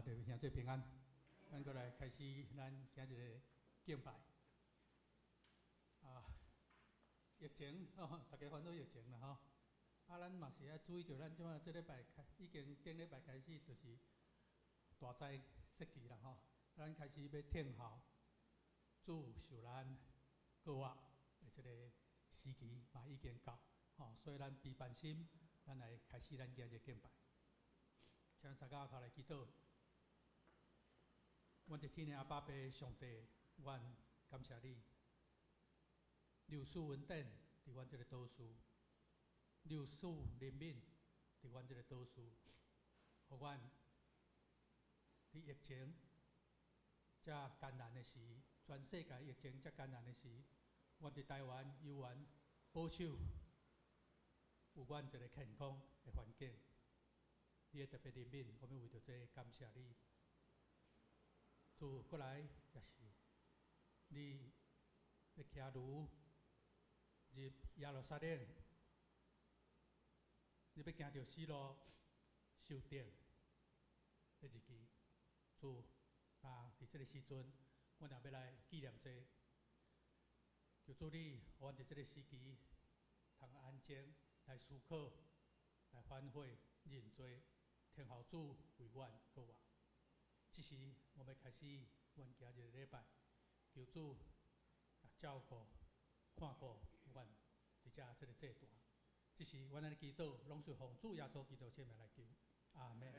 各位兄弟平安，咱閣來開始咱今日的敬拜。啊，疫情吼，大家煩惱疫情啦吼。啊，咱嘛是愛注意著，咱這擺這禮拜開，已經頂禮拜開始就是大災節期啦吼。咱開始欲聽候主受難復活的這個時期嘛已經到吼，所以咱備辦心，咱來開始咱今日敬拜。請大家頭來祈禱。阮佇天的阿爸父上帝，阮感謝你，你有賜恩典佇阮這个島嶼，你有賜憐憫佇阮這个島嶼，予阮佇疫情遮艱難的時，全世界疫情遮艱難的時，阮佇台灣猶原保守有阮一个健康的環境。你的特別憐憫，我們為著這感謝你。主過來也是，你欲騎驢入耶路撒冷，你欲行著死路受釘的日期。主，啊，佇這个時陣，阮也欲來紀念這個，求主你，予阮佇這个時期，通安靜來思考，來反悔。認罪，聽候主為阮復活。這時，我欲開始阮今日的禮拜，求主照顧、看顧阮佇遮這个祭壇。這時，阮按呢祈禱，攏是奉主耶穌基督聖名來求。阿們。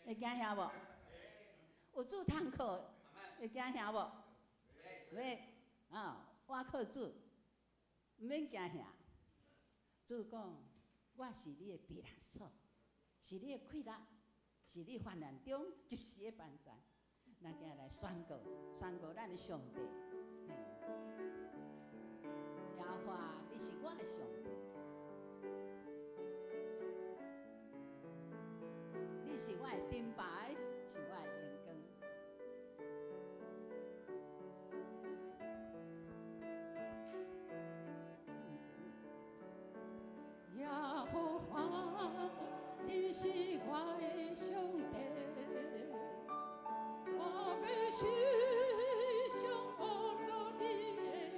會驚嚇無？有主通靠，會驚嚇無？會啊！我靠主，毋免驚嚇。主講，我是你的避難所，是你的氣力，是你患難中及時的幫助。咱今日來宣告，宣告咱的上帝。耶和華，你是我的上帝。你是我的盾牌，是我的榮光。耶和華，你是我的上帝，我欲時常呼號你的名。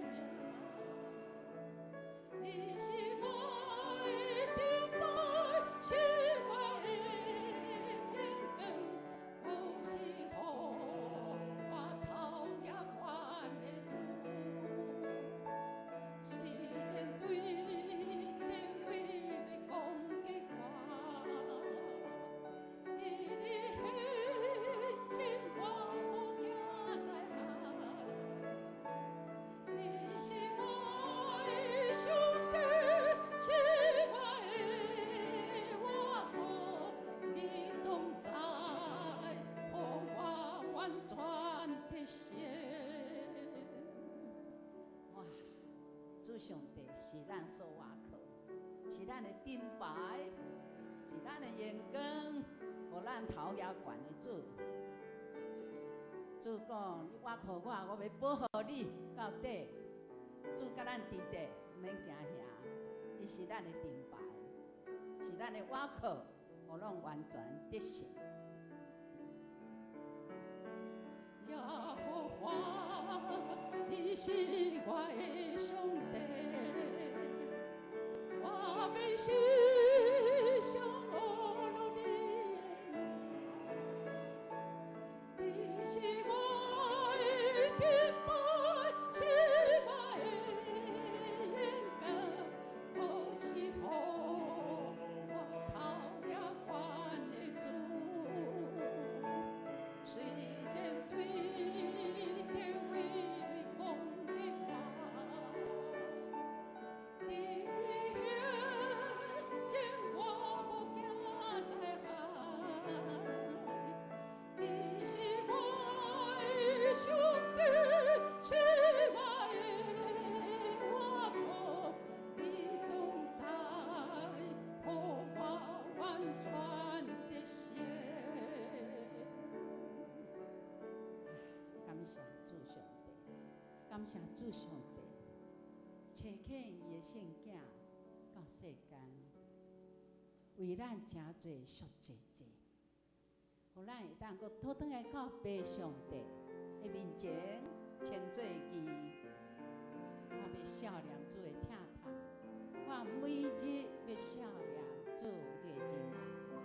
你是我的盾牌，是我的榮光，閣是予我頭舉懸的主。雖然對敵位欲攻擊我，佇你面前我無驚災害。你是我的上帝，是我的倚靠，你同在，予我完全得勝。哇！主上帝是咱所倚靠，是咱的盾牌，是咱的榮光，予咱頭舉懸的主。主講：你倚靠我，我欲保護你到底。主佮咱佇底，毋免驚嚇，伊是咱的盾牌，是咱的倚靠，予咱完全得勝。耶和華，你是我的上帝，我欲時常呼號你的名。你是我的盾牌，是我的榮光，閣是予我頭舉懸的主。雖然對敵位欲攻擊我，佇你面前感謝主上帝，差遣伊的聖囝到世間，為咱成做贖罪祭，予咱會當閣倒轉來到父上帝的面前，稱做義。我欲數念主的疼痛，我每日欲數念主你的仁愛。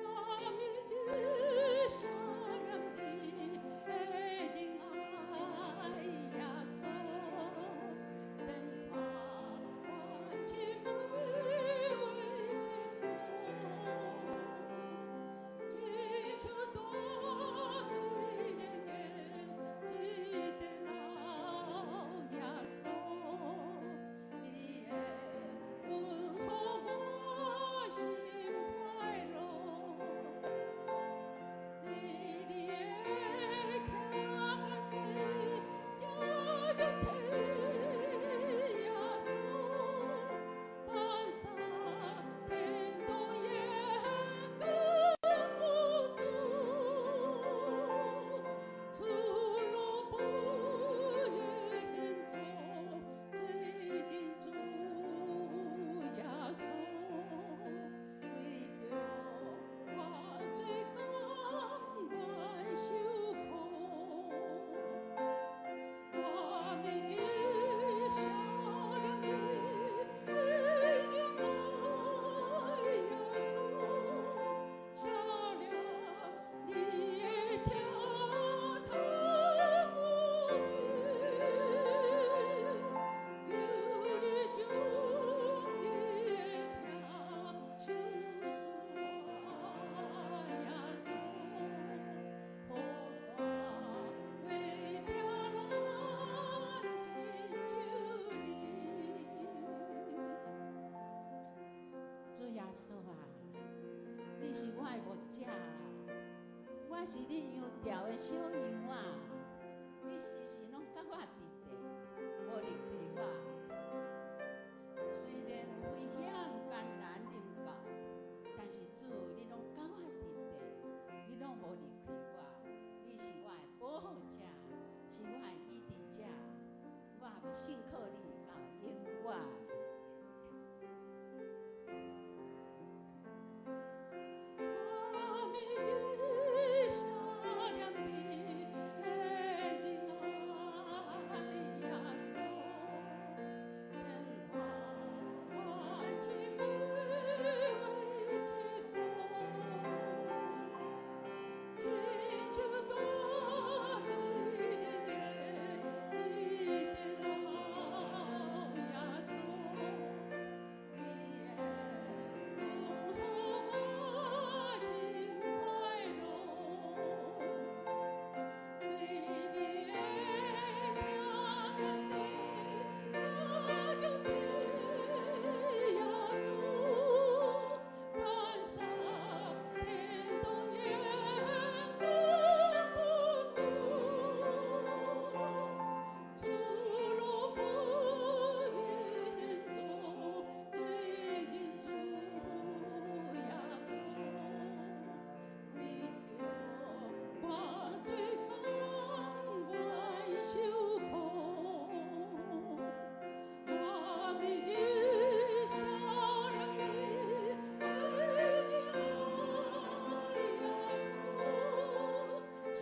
我每日數念你的仁愛，耶穌，當看萬千每位結果，親像大水連的水電老耶穌，你的恩予我心快樂。對你的疼甲惜，才足體耶穌，翻山天動也趕不住，出路不遠走，最近主耶穌，為著我罪甘願受苦。我每日數念你的仁愛，耶穌，數念你的疼痛無比，求你將你的疼賞賜我，耶穌，予我袂疼咱親像你。主耶穌啊，你是我的牧者，我是你羊牢的小羊啊！你時時攏佮我佇佇，無離開我。雖然有危險艱難臨到，但是主你攏佮我佇佇，你攏無離開我。你是我的保護者，是我的醫治者，我欲信靠你到永遠。我每日數念你的仁愛，耶穌，當看萬千每位結果，親像大水連的水電老耶穌，你的恩予我心快樂。對你的疼甲惜，才足體耶穌，翻山天動也趕不住，出路不遠走，最近主耶穌，為著我罪甘願受苦。我每日數念你的仁愛，耶穌，數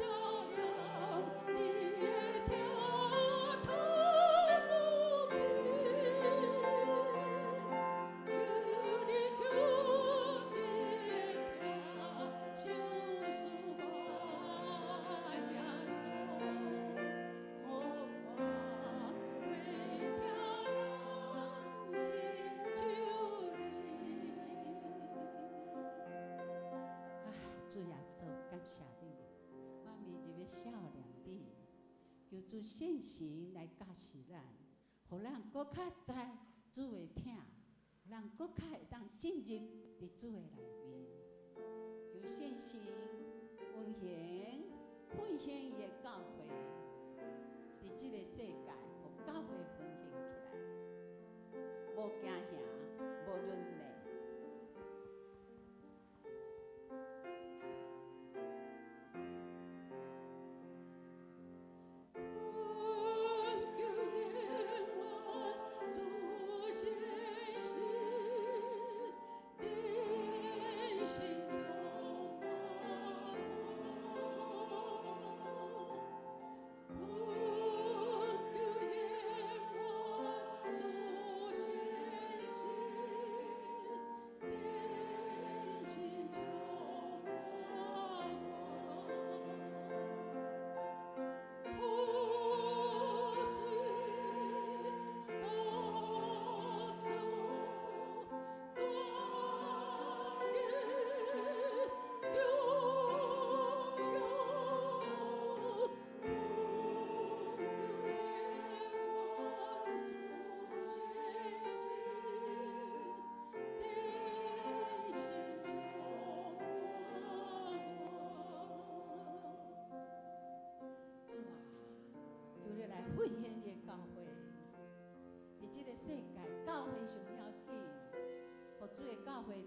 念你的疼痛無比，求你將你的疼賞賜我，耶穌，予我袂疼咱親像你。啊，主耶穌，感謝你，我每日欲數念你，求主聖神來教示咱，予咱閣較知主的疼，予咱閣較會當進入佇主的內面。求聖神運行復興伊的教會，佇這個世界，予教會復興起來。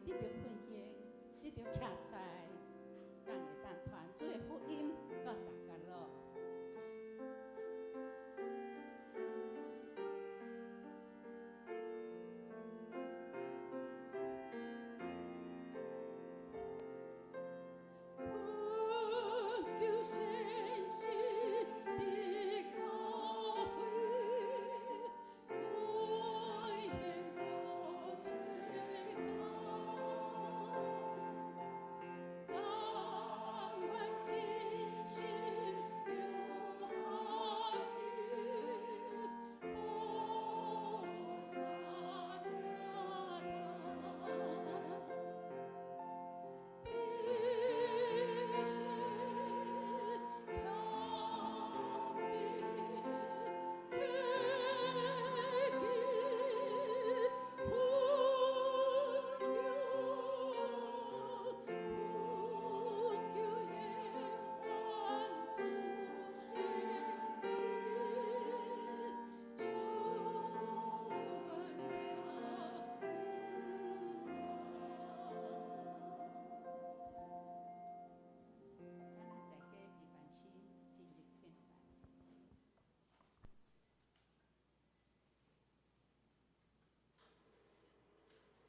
得著奮興，得著徛在，咱會當傳主的福音到逐角落。求先生的教誨，危險到最後，暫願真心又合一，菩薩聽必先強兵，克己奮勇，懇求延緩主信心，數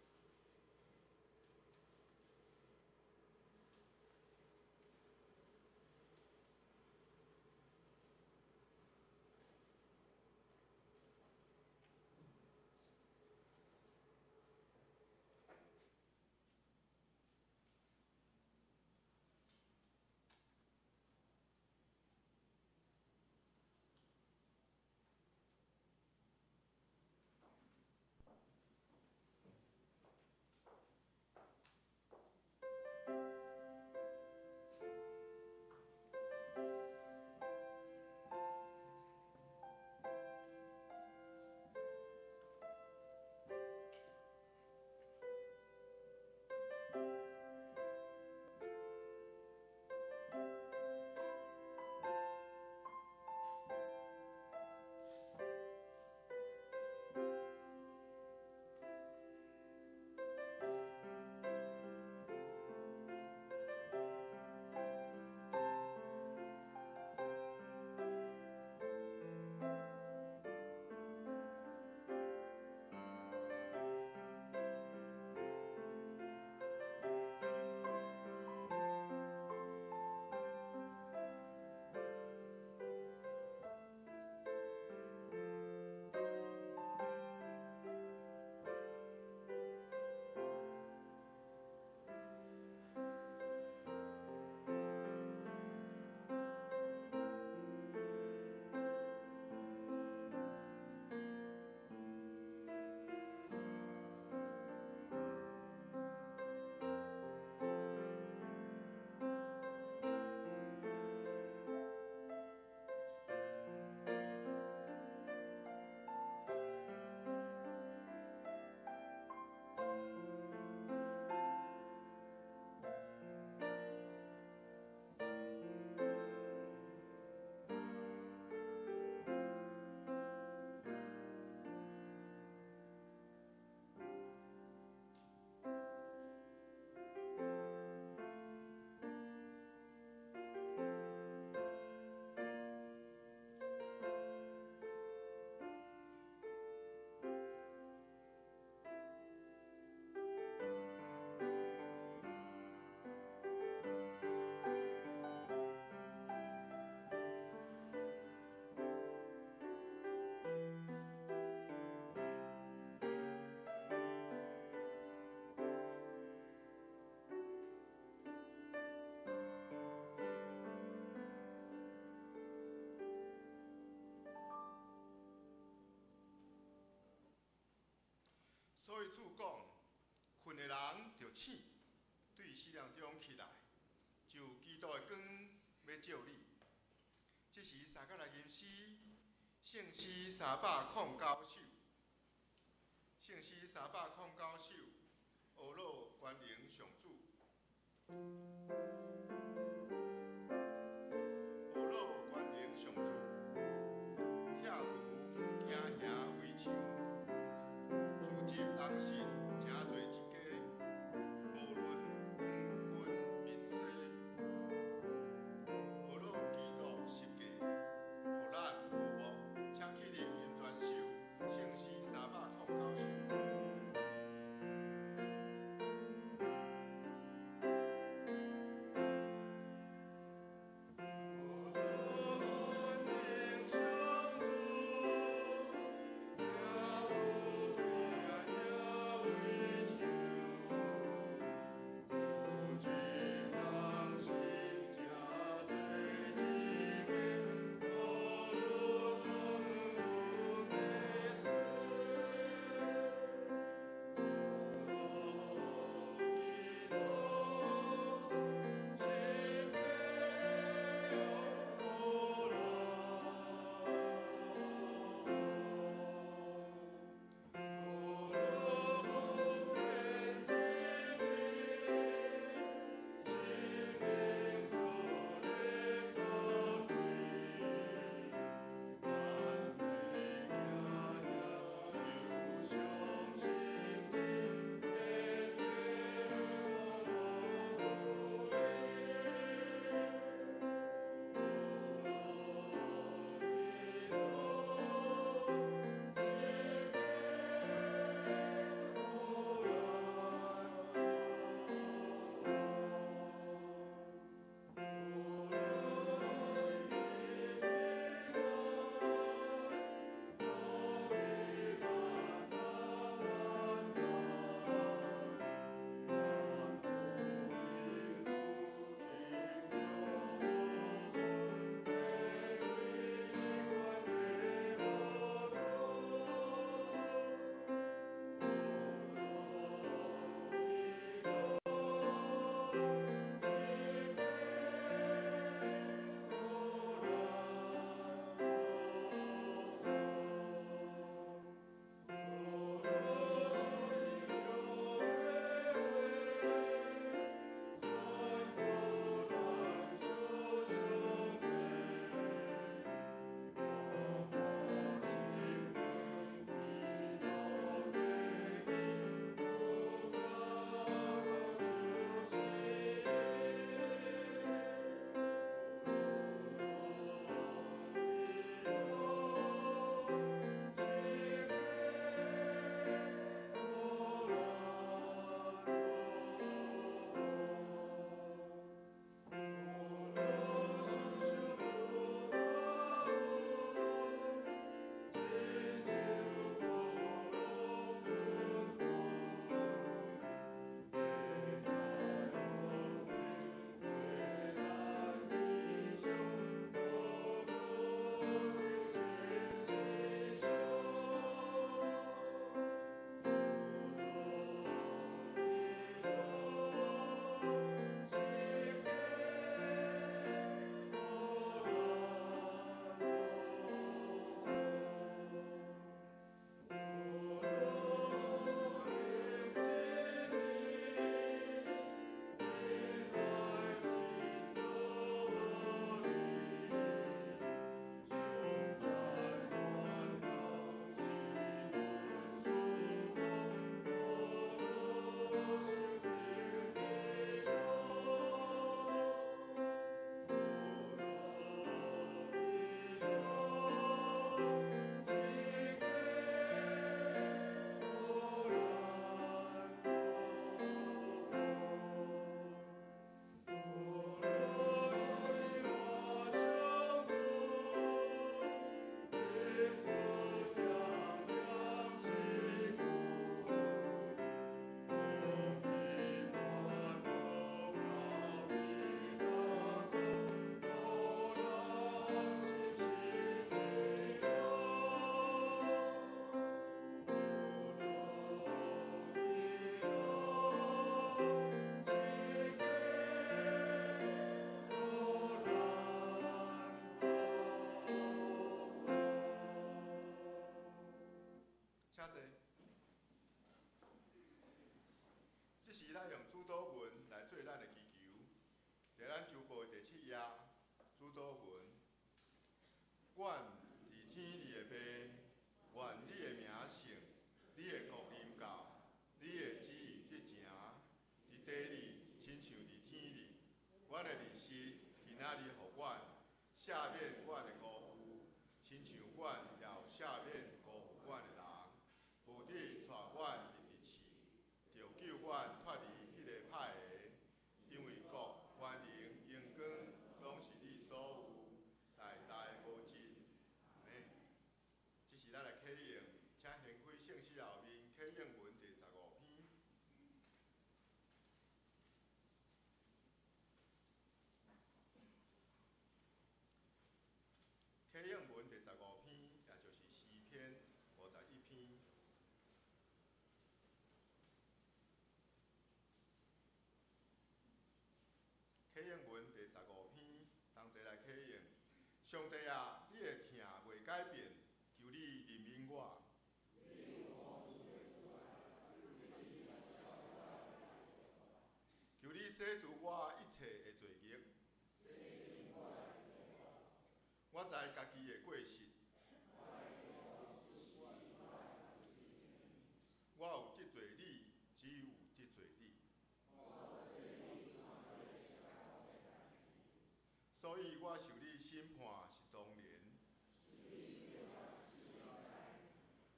萬聽。請咱大家閉凡心進入敬拜。 所以主講，睏的人著醒，對死人中起來，就基督的光欲照你。這時撒迦利吟詩，聖詩309首，聖詩309首，呵咾關榮上主，呵咾關榮上主，拆除驚嚇圍牆，聚集同信，成做一家。七頁，主禱文。阮佇天裡的父，願你的名聖，你的國臨到，你的旨意得成，佇地裡親像佇天裡。阮的日食今仔日予阮，赦免阮的辜負，親像阮也有赦免辜負阮的人。無得帶阮入佇試，著救阮脫離彼個歹的，因為國、權能、榮光，攏是你所有，代代無盡。阿們。這是咱來啟用，請掀開聖詩後面啟應文第15篇。啟應文第15篇，也就是詩篇51篇。啟應文第15篇，同齊來啟應。上帝啊，你的疼袂改變，求你憐憫我。求你洗除我一切的罪孽。我知家己的過失，我有得罪你，只有得罪你。所以我受你審判是當然。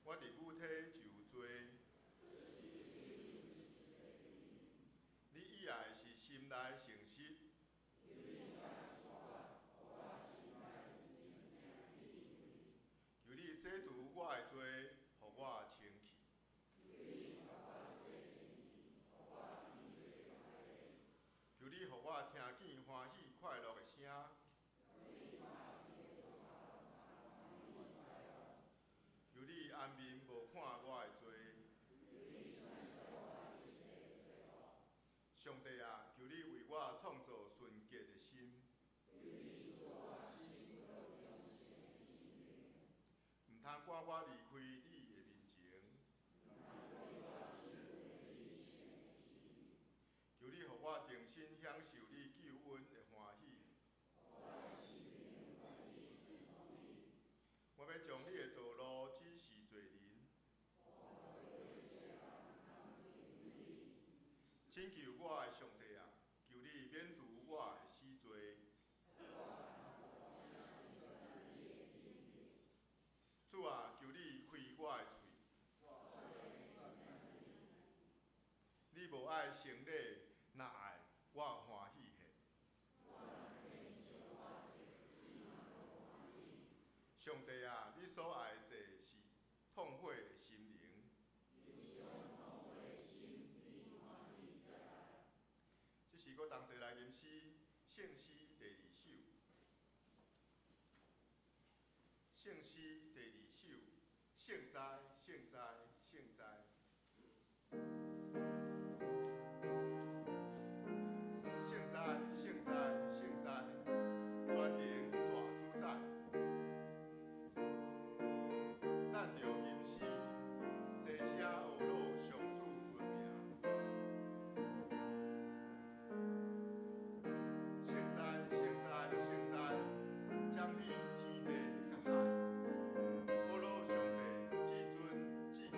我佇母體就有罪。你喜愛的是心內誠實。求你洗除我的罪，予我清氣。求你予我聽見歡喜快樂的聲。求你掩面無看我的罪。上帝啊，求你為我創造純潔的心。毋通趕我離開你的面前。求你予我重新享受你救恩的歡喜。我欲將你的道路指示罪人。拯救我的上帝啊，求你免除我的死罪。主啊，求你開我的喙。你無愛成禮，若愛我歡喜獻。上帝啊，你所愛的祭是痛悔的心靈。這時閣同齊來吟詩，聖詩第二首。聖詩第二首，聖哉，聖哉，聖哉。聖哉，聖哉，聖哉，全能大主宰。咱著吟詩，齊聲呵咾上主尊名。聖哉，聖哉，聖哉，掌理天地佮海。呵咾上帝，至尊至懸。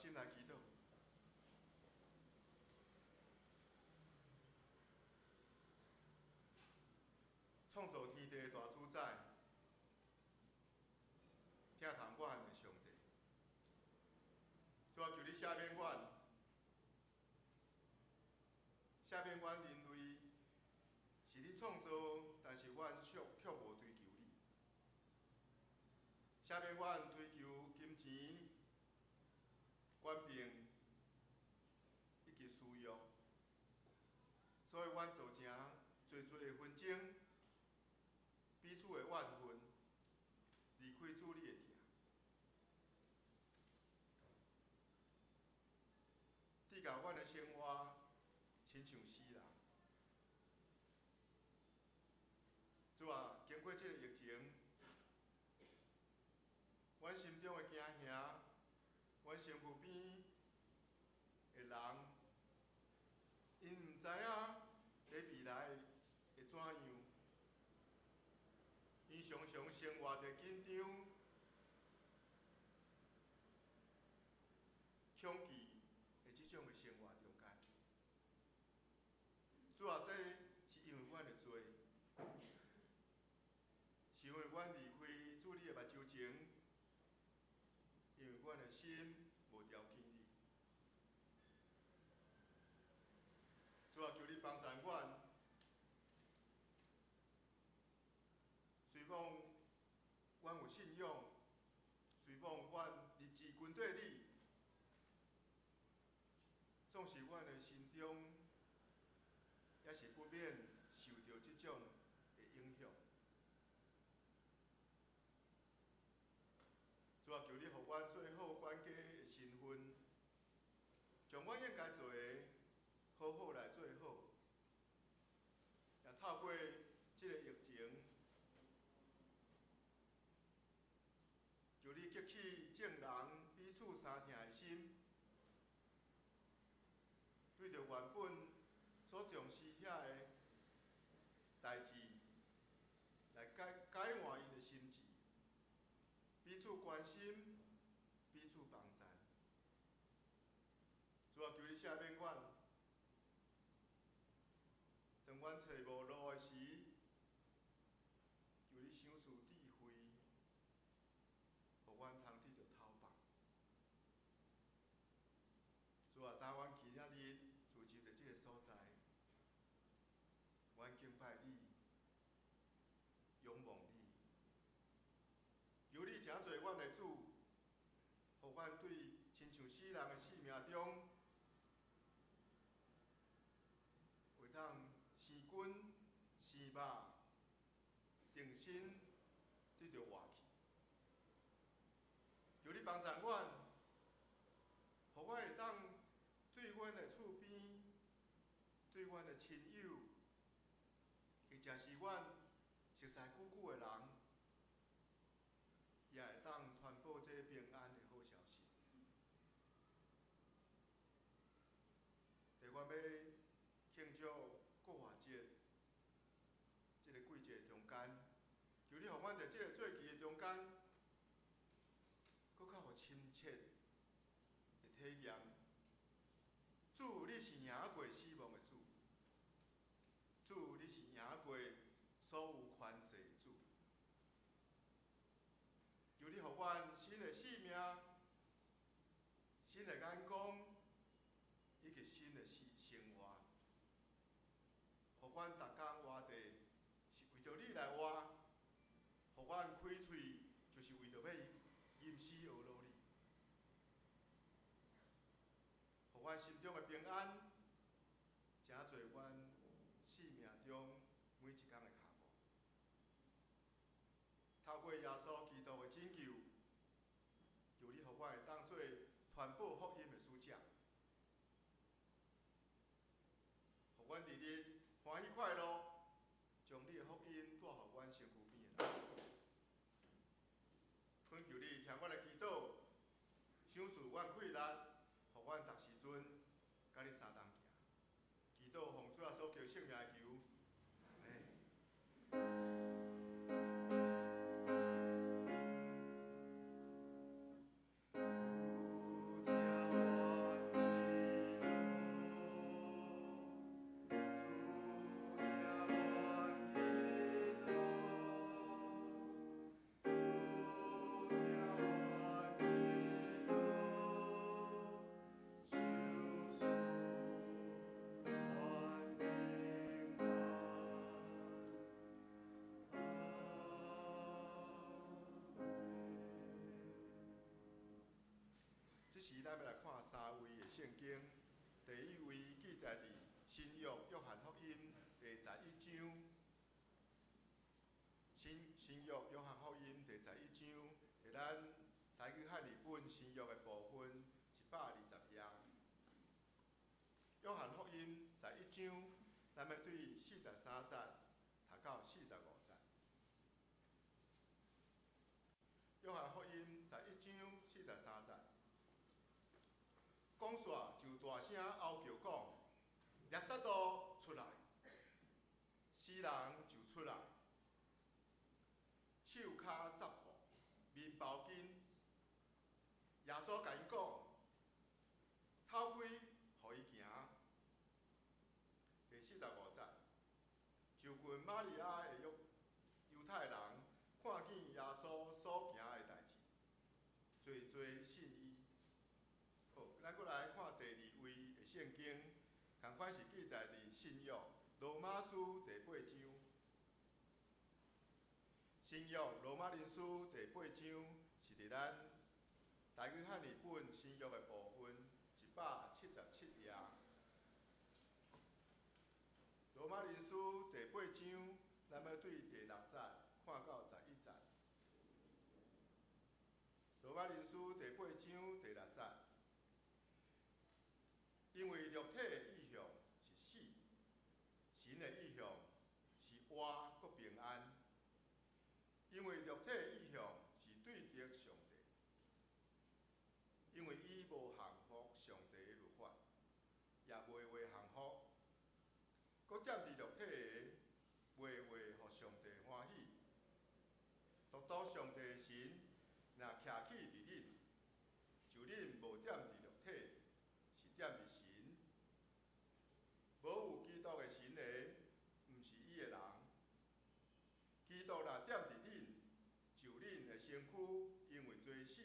心來祈禱。創造天地的大主宰，疼痛阮的上帝，主啊，求你赦免阮，赦免阮人類是你創造，但是阮卻無追求你。赦免阮追求金錢、權柄以及私欲，所以阮造成濟濟的紛爭。彼此的怨恨，離開主你的疼，致到阮的生活親像死人。主啊，經過這個疫情，阮心中的驚嚇，阮身軀邊的人，𪜶毋知影佇未來會怎樣。𪜶常常生活佇緊張、恐懼的這種的生活中間。主啊，這是因為阮的罪，是因為阮離開主你的目睭前，因為阮的心無調經你。主啊，求你幫助阮。雖講阮有信仰，雖講阮立志跟綴你，總是阮的心中也是不免受著這種的影響。主啊，求你予阮做好管家的身份，將阮應該做的好好來做好，也透過這個疫情，求你激起眾人彼此相疼的心，對著原本所重視遐个代誌，來改換𪜶的心志，彼此關心，彼此幫贊。主啊，求你赦免阮，當阮揣無路的時，求你賞賜智慧，予阮通得著頭髮。主啊，當阮今仔日聚集佇這个所在，阮敬拜你，仰望你，求你成做阮的主，予阮對親像死人的生命中，會當生根生肉，重新得著活去。求你幫助阮，予阮會當對阮的厝邊、對阮的親友，或者是阮熟似久久的人，也會當傳播這平安的好消息。佇阮欲慶祝復活節這个季節中間，求你予阮佇這个節期的中間，閣較有親切的體驗。主，你是贏過死亡的主；主，你是贏過所有權勢的主。求你予阮新的生命、新的眼光，以及新的生活，予阮逐工活著是為著你來活，予阮開喙就是為著欲吟詩學努你，予阮心中的平安，成做阮生命中每一工的跤步。透過耶穌基督的拯救，求你予阮會當做傳播福音的使者，予阮日日歡喜快樂，將你的福音帶予阮身軀邊的人。懇求你聽阮的祈禱，賞賜阮氣力，予阮逐時陣佮你相同行。祈禱奉主耶穌基督聖名求，阿們。主疼載佇新約約翰福音第11章。新約約翰福音第十一章，佇咱台語漢譯本新約的部分120頁。約翰福音十一章，咱欲對43節讀到45節。約翰福音十一章四十三節，講煞就大聲嗷叫講：拉撒路出來！死人就出來，手跤紮布，面包巾。耶穌共𪜶講：透開，予伊行。第45節，就近瑪利亞的猶太人看見耶穌所行的代誌，濟濟信伊。好，咱閣來看第二位的聖經，仝款是記載佇新約羅馬書第八章。新約羅馬人書第八章是佇咱台語漢譯本新約的部分177頁。羅馬人書第八章，咱欲對第六節看到11節。羅馬人書第八章第六節，因為肉體的意向是死，神的意向是活閣平安。因為肉體的意向是對敵上帝，因為伊無降服上帝的律法，也袂話降服。閣踮佇肉體的，袂話予上帝歡喜。獨獨上帝的神若徛起佇恁，就恁無踮佇肉體，是踮佇神。無有基督的神的，毋是伊的人。基督若踮佇恁，就恁的身軀因為罪死，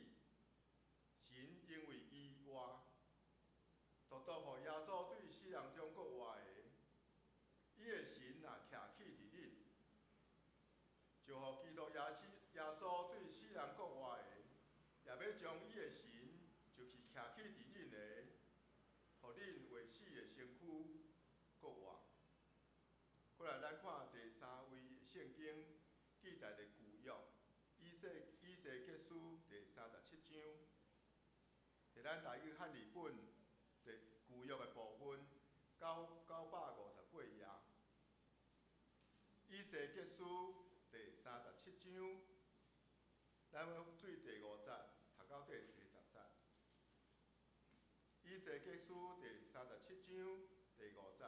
神因為伊活。獨獨予耶穌對死人中閣活的，伊的神若徛起佇恁，就予基督耶穌對死人閣活的，也欲將伊的神，就是徛起佇恁的，予恁未死的身軀閣活。過來，咱看第三位的聖經記載佇舊約以西結書第37章，佇咱台語漢譯本第舊約的部分958頁。以西結書第三十七章，咱欲對第5節讀到第10節。以西結書第三十七章第五節，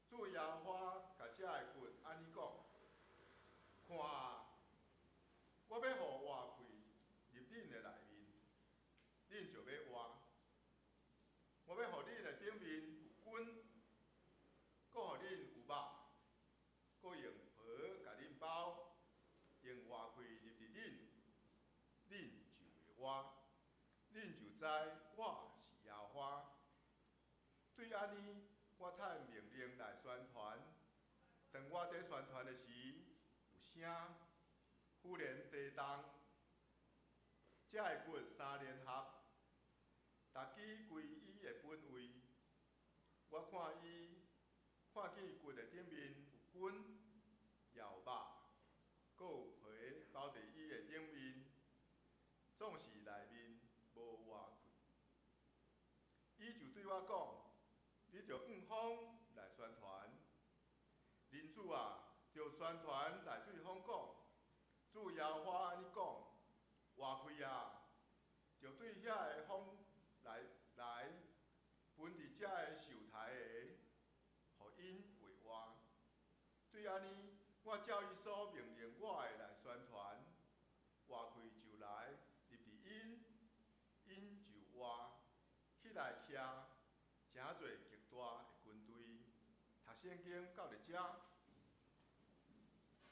主耶和華共這个骨按呢講：看啊，我欲予活氣入恁的內面，恁就欲活。我欲予恁的頂面有筋，閣予恁有肉，閣用皮共恁包，用活氣入佇恁，恁就會活，恁就知我是耶和華。對按呢，我趁命令來宣傳。當我佇宣傳的時，有聲，忽然地動，這个骨三連合，逐支歸伊的本位。我看伊，看見骨的頂面有筋，也有肉，閣有皮包佇伊的頂面，總是內面無活氣。伊就對我講：你著向風來宣傳，人子啊，著宣傳來對風講。主耶和華按呢講：活氣啊，著對遐个風來，分佇遮个受刣的，予𪜶會活。對按呢，我照伊所命令我的來宣傳，活氣就來入佇𪜶，𪜶就活，起來徛，誠濟極大的軍隊。讀聖經到佇遮，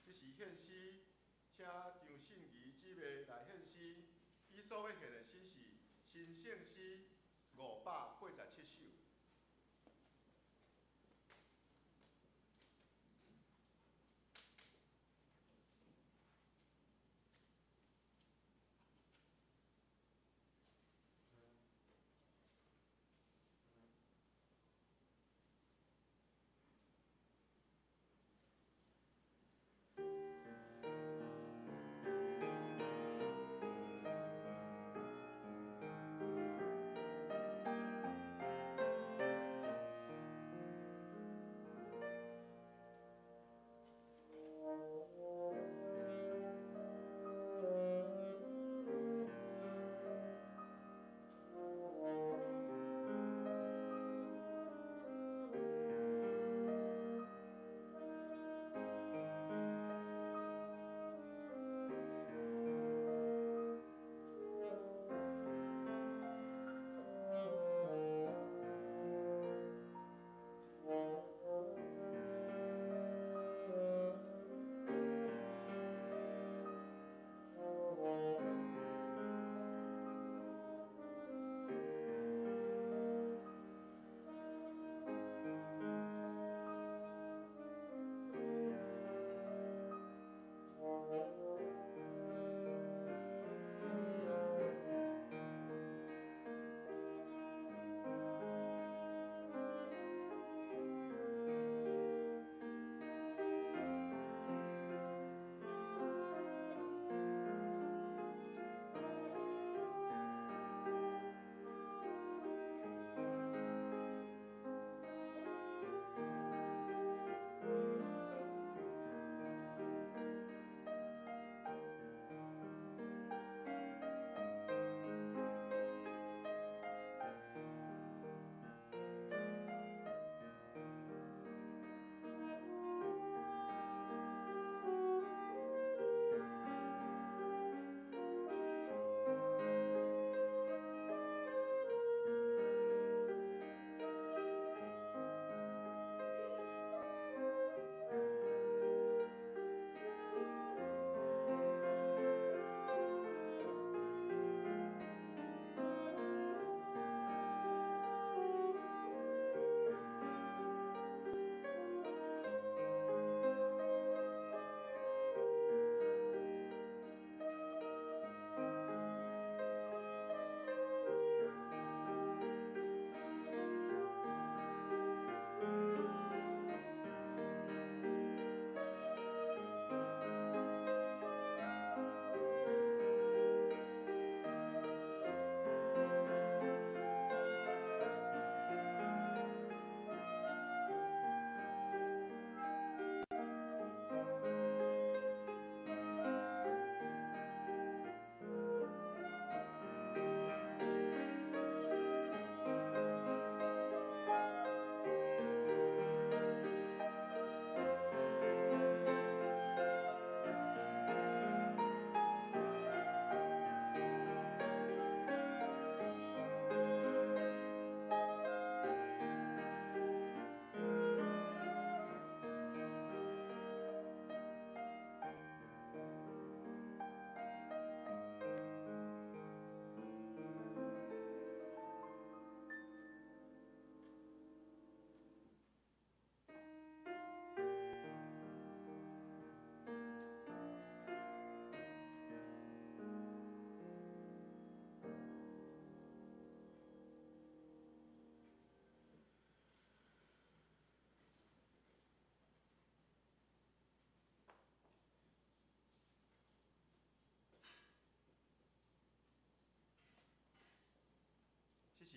這是獻詩，請張信儀姊妹來獻詩。伊所欲獻的詩是新聖詩587首。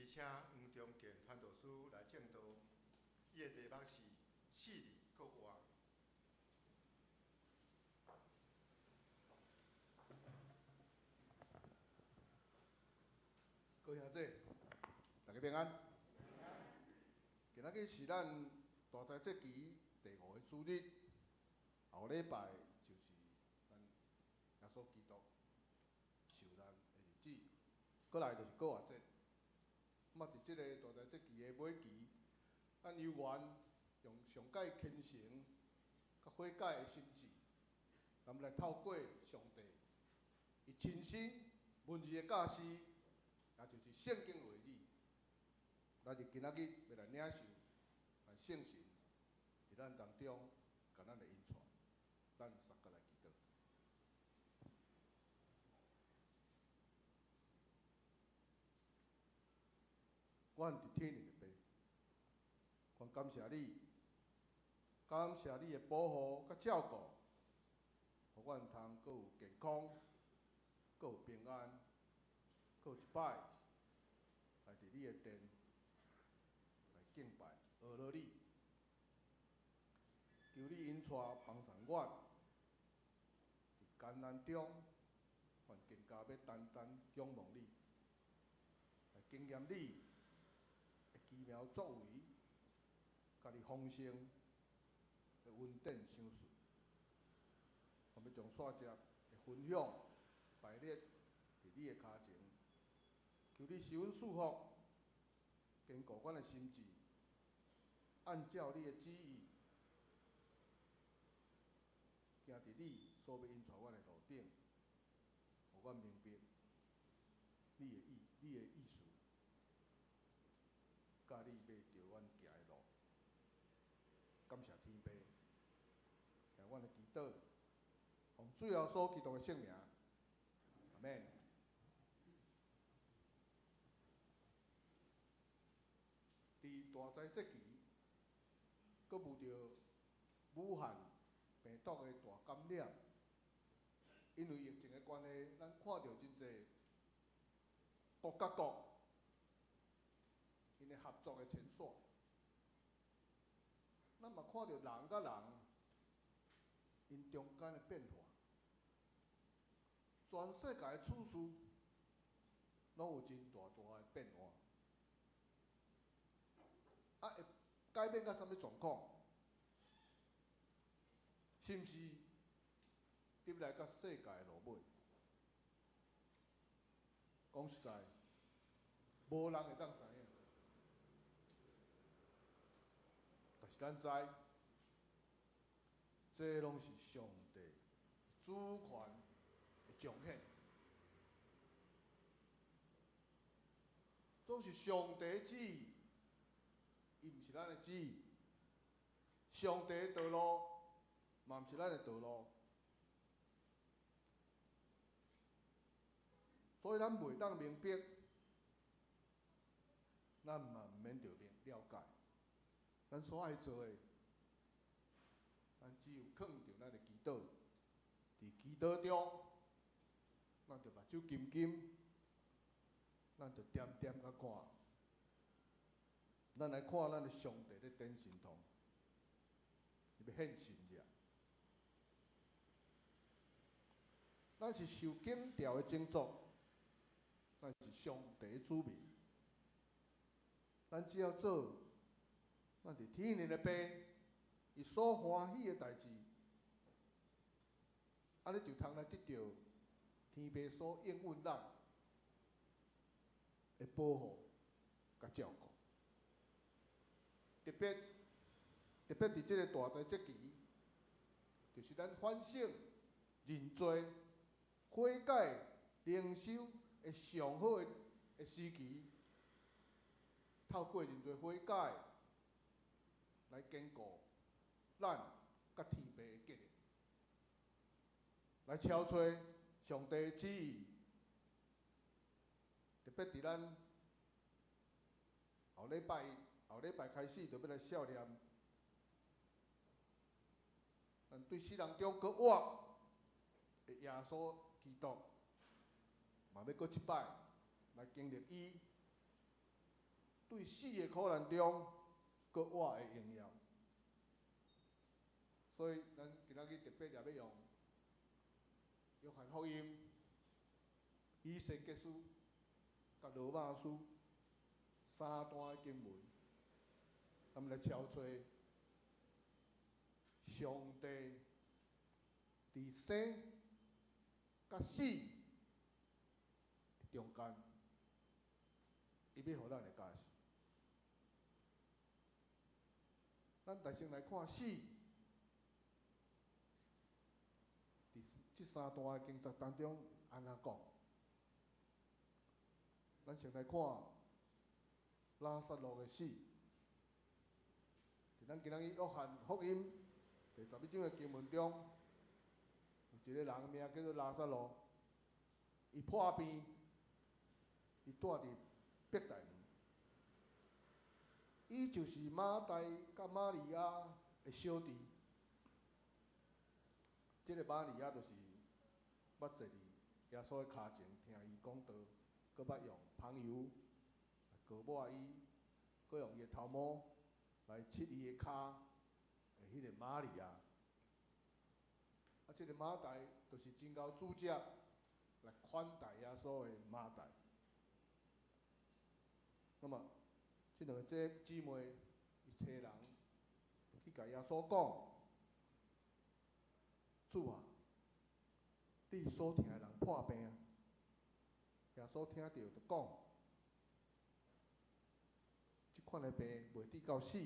請黃中健傳道師來證道，伊的題目是死裡閣活。各位兄弟，大家平安。今仔日是咱大齋節期第五个主日，後禮拜就是咱耶穌基督受難的日子，閣來就是復活節。咁啊，佇這个大齋節期的尾期，咱有緣用上蓋虔誠、佮悔改的心志，咱們來透過上帝伊親身文字的教示，也就是聖經話語，咱佇今仔日欲來領受咱聖神佇咱當中，共咱的引帶，咱三個來祈禱。阮佇天頂的父，阮感謝你，感謝你的保護佮照顧，予阮通閣有健康，閣有平安，閣有一擺來佇你的殿來敬拜、阿羅你。求你引帶幫助阮，佇艱難中，阮更加欲單單仰望你，來經驗你的奇妙作為，佮你豐盛的恩典賞賜。我欲將煞節的分享擺列佇你的跤前，求你賜阮賜福，堅固阮的心志，按照你的旨意，行佇你所欲引帶阮的路頂，予阮明白你的意，你的意思，佮你欲著阮行的路。感謝天父，聽阮的祈禱，奉主耶穌基督的聖名，阿們。佇大齋節期，閣遇著武漢病毒的大感染，因為疫情的關係，咱看著真濟國佮國𪜶的合作的前線，咱嘛看著人佮人𪜶中間的變化，全世界的處事攏有真大大的變化，啊，會改變到啥物狀況？是毋是入來到世界的落尾？講實在，無人會當知影。但是咱知，這攏是上帝主權的彰顯，總是上帝旨意，伊毋是咱的旨意。上帝的道路嘛毋是咱的道路，所以咱袂當明白，咱嘛毋免著明了解。咱所愛做的，咱只有囥著咱的祈禱，佇祈禱中，咱就目睭金金，咱就恬恬共看，咱來看咱的上帝咧展神通，伊欲顯神跡。咱是受檢調的種族，咱是上帝的子民。咱只要做，咱佇天父的爸，伊所歡喜的代誌，按呢就通來得著天父所應允咱的保護佮照顧。特別特別佇這個大齋節期，就是咱反省、認罪、悔改、靈修的上好的的時期。透過認罪悔改來堅固咱佮天父的結合，來超出上帝的旨意。特別佇咱後禮拜後禮拜開始，就欲來數念，咱對死人中閣活的耶穌基督，嘛欲閣一擺來經歷伊對死的苦難中，閣活的榮耀。所以，咱今仔日特別也欲用約翰福音、以西結書、佮羅馬書三段的經文，咱們來敲揣上帝佇生佮死中間，伊欲予咱的教示。咱首先來看死，佇這三段的經節當中按怎講？咱先來看拉撒路的死。佇咱今仔日約翰福音第11章的經文中，有一個人名叫做拉撒路，伊破病，伊蹛佇伯大尼，伊就是馬大佮瑪利亞的小弟。這個瑪利亞就是捌坐佇耶穌的跤前聽伊講道，閣捌用香油來膏抹伊，閣用伊的頭毛來拭伊的跤的彼個瑪利亞。啊，這個馬大就是真𠢕主接來款待耶穌的馬大。那麼，這兩個姊妹伊差人去共耶穌講：主啊，你所疼的人破病。耶穌聽著就講：這款的病袂致到死，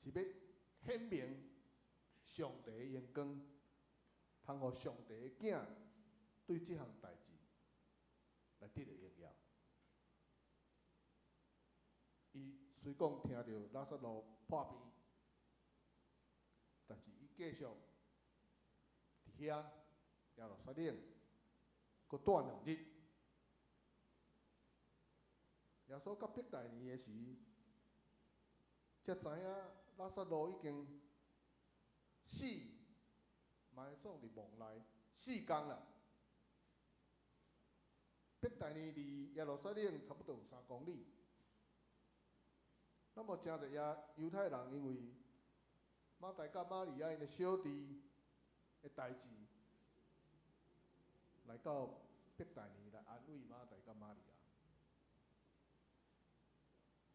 是欲顯明上帝的榮光，通予上帝的囝對這項代誌來得著榮耀。伊雖講聽著拉撒路破病，但是伊繼續佇遐耶路撒冷，閣蹛2日。耶穌到伯大尼的時，才知影拉撒路已經死，埋葬佇墓內4工啦。伯大尼離耶路撒冷差不多有3公里。那麼誠濟耶猶太人因為馬大佮瑪利亞𪜶的小弟的代誌，來到伯大尼來安慰馬大佮瑪利亞。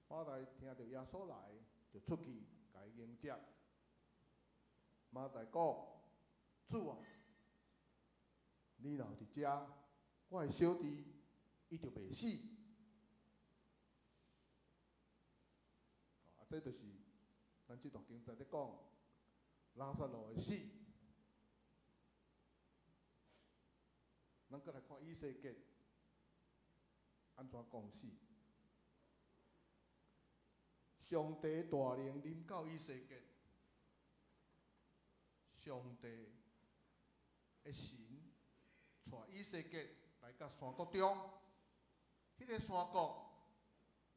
馬大聽著耶穌來，就出去共伊迎接。馬大講：主啊，你若有佇遮，我的小弟伊就袂死。啊，這就是咱這段經節咧講拉撒路的死。咱閣來看以西結按怎講死。上帝大能臨到以西結，上帝的神帶以西結來到山谷中，彼個山谷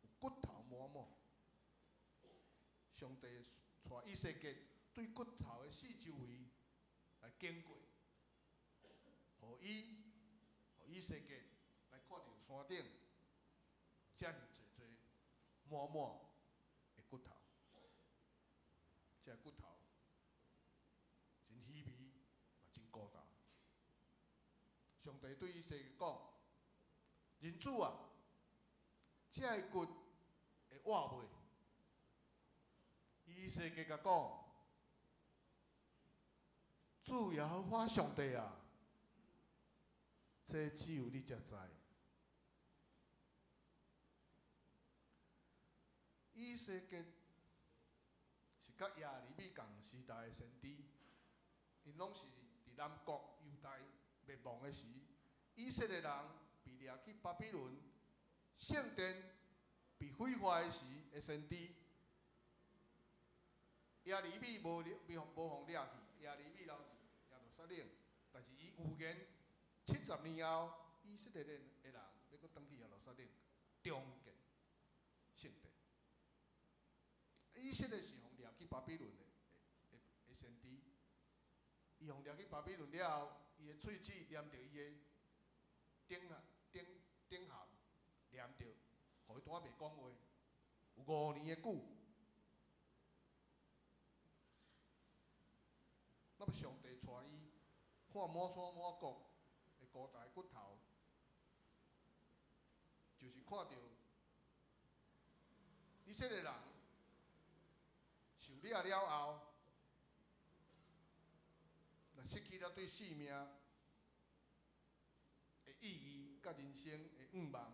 有骨頭滿滿。上帝帶以西結對骨頭的四周圍來經過，予以西結來看著山頂遮爾濟濟滿滿的骨頭，這個骨頭真稀微，嘛真孤單。上帝對以西結講：人子啊，這个骨會活袂？以西結共講：主耶和華上帝啊，這只有你才知。以西結是佮耶利米仝時代的先知，𪜶攏是佇南國猶大滅亡的時，以色列人被掠去巴比倫，聖殿被毀壞的時的先知。耶利米無無予掠去，耶利米留佇耶路撒冷，但是伊預言70年後，以色列的人欲閣轉去耶路撒冷重建聖殿。以色列是予掠去巴比倫的先知，伊予掠去巴比倫了後，伊的喙齒黏著伊的頂頂頂頷，黏著，予伊拄仔袂講話，有5年的久。那麼上帝帶伊看滿山滿谷的孤單的骨頭，就是看著以色列人受掠了後，若失去了對性命的意義，佮人生的願望，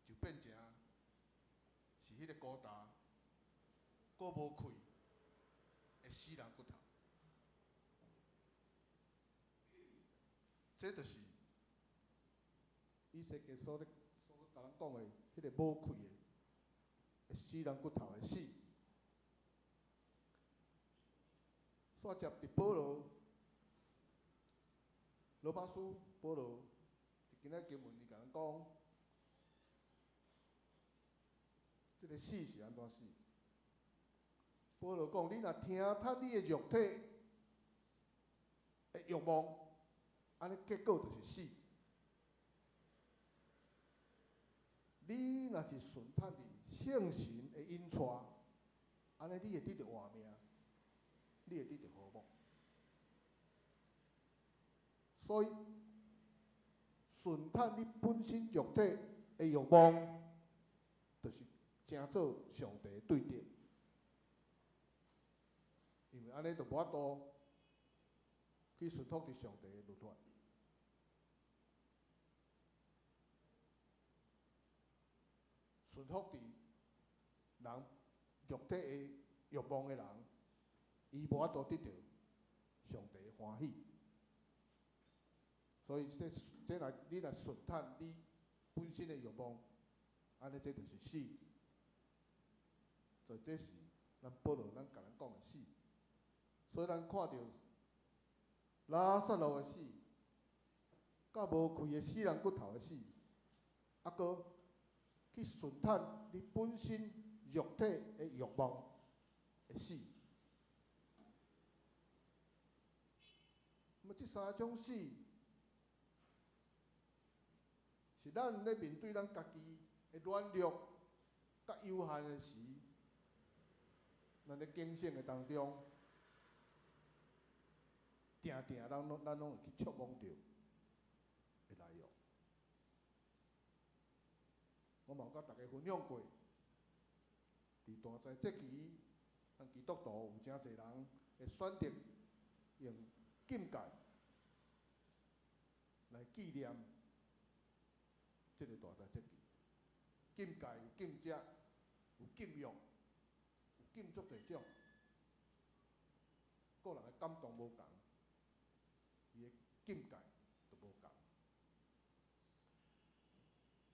就變成是彼個孤單、閣無氣的死人骨頭。這就是以西結所咧所共咱講的彼個無氣的死人骨頭的死。煞接佇保羅羅馬書保羅佇今仔經文伊共咱講，這個死是按怎死？保羅講：你若聽趁你的肉體的欲望，按呢結果就是死。你若是順趁佇聖神的引帶，按呢你會得著活命，你會得著和睦。所以順趁你本身肉體的欲望，就是成做上帝的對敵，因為按呢就無法度去順服佇上帝的律法。順服佇人肉體的欲望的人，伊無法度得著上帝的歡喜。所以這這若你若順趁你本身的欲望，按呢這就是死。所以這是咱保羅咱共咱講的死。所以咱看著拉撒路的死，佮無氣的死人骨頭的死，啊，閣去順趁你本身肉體的欲望的死。那麼這三種死，是咱咧面對咱家己的軟弱佮有限的時，咱咧警醒的當中，定定咱攏咱攏會去觸摸著的內容。我嘛有佮大家分享過，佇大齋節期，咱基督徒有誠濟人會選擇用禁戒來紀念這個大齋節期。禁戒有禁食，有禁欲，有禁足濟種，個人的感動無仝，伊的禁戒就無仝。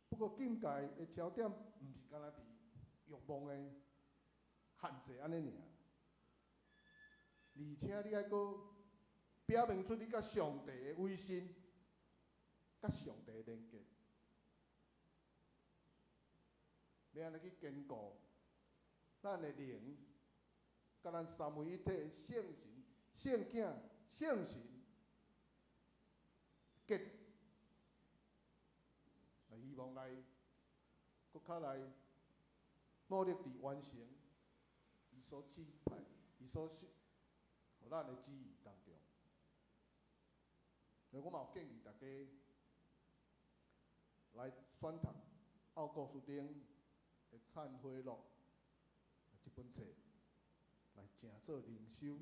不過禁戒的焦點毋是干焦佇欲望的限制按呢爾，而且你愛閣表明出你佮上帝的委身，佮上帝的連結，欲按呢去堅固咱的靈，佮咱三位一體的聖神、聖囝、聖神結，來希望來閣較來努力佇完成伊所指派、伊所予咱的旨意當中。所以我嘛有建議大家來選讀奧古斯丁的《懺悔錄》這本冊，來成做靈修，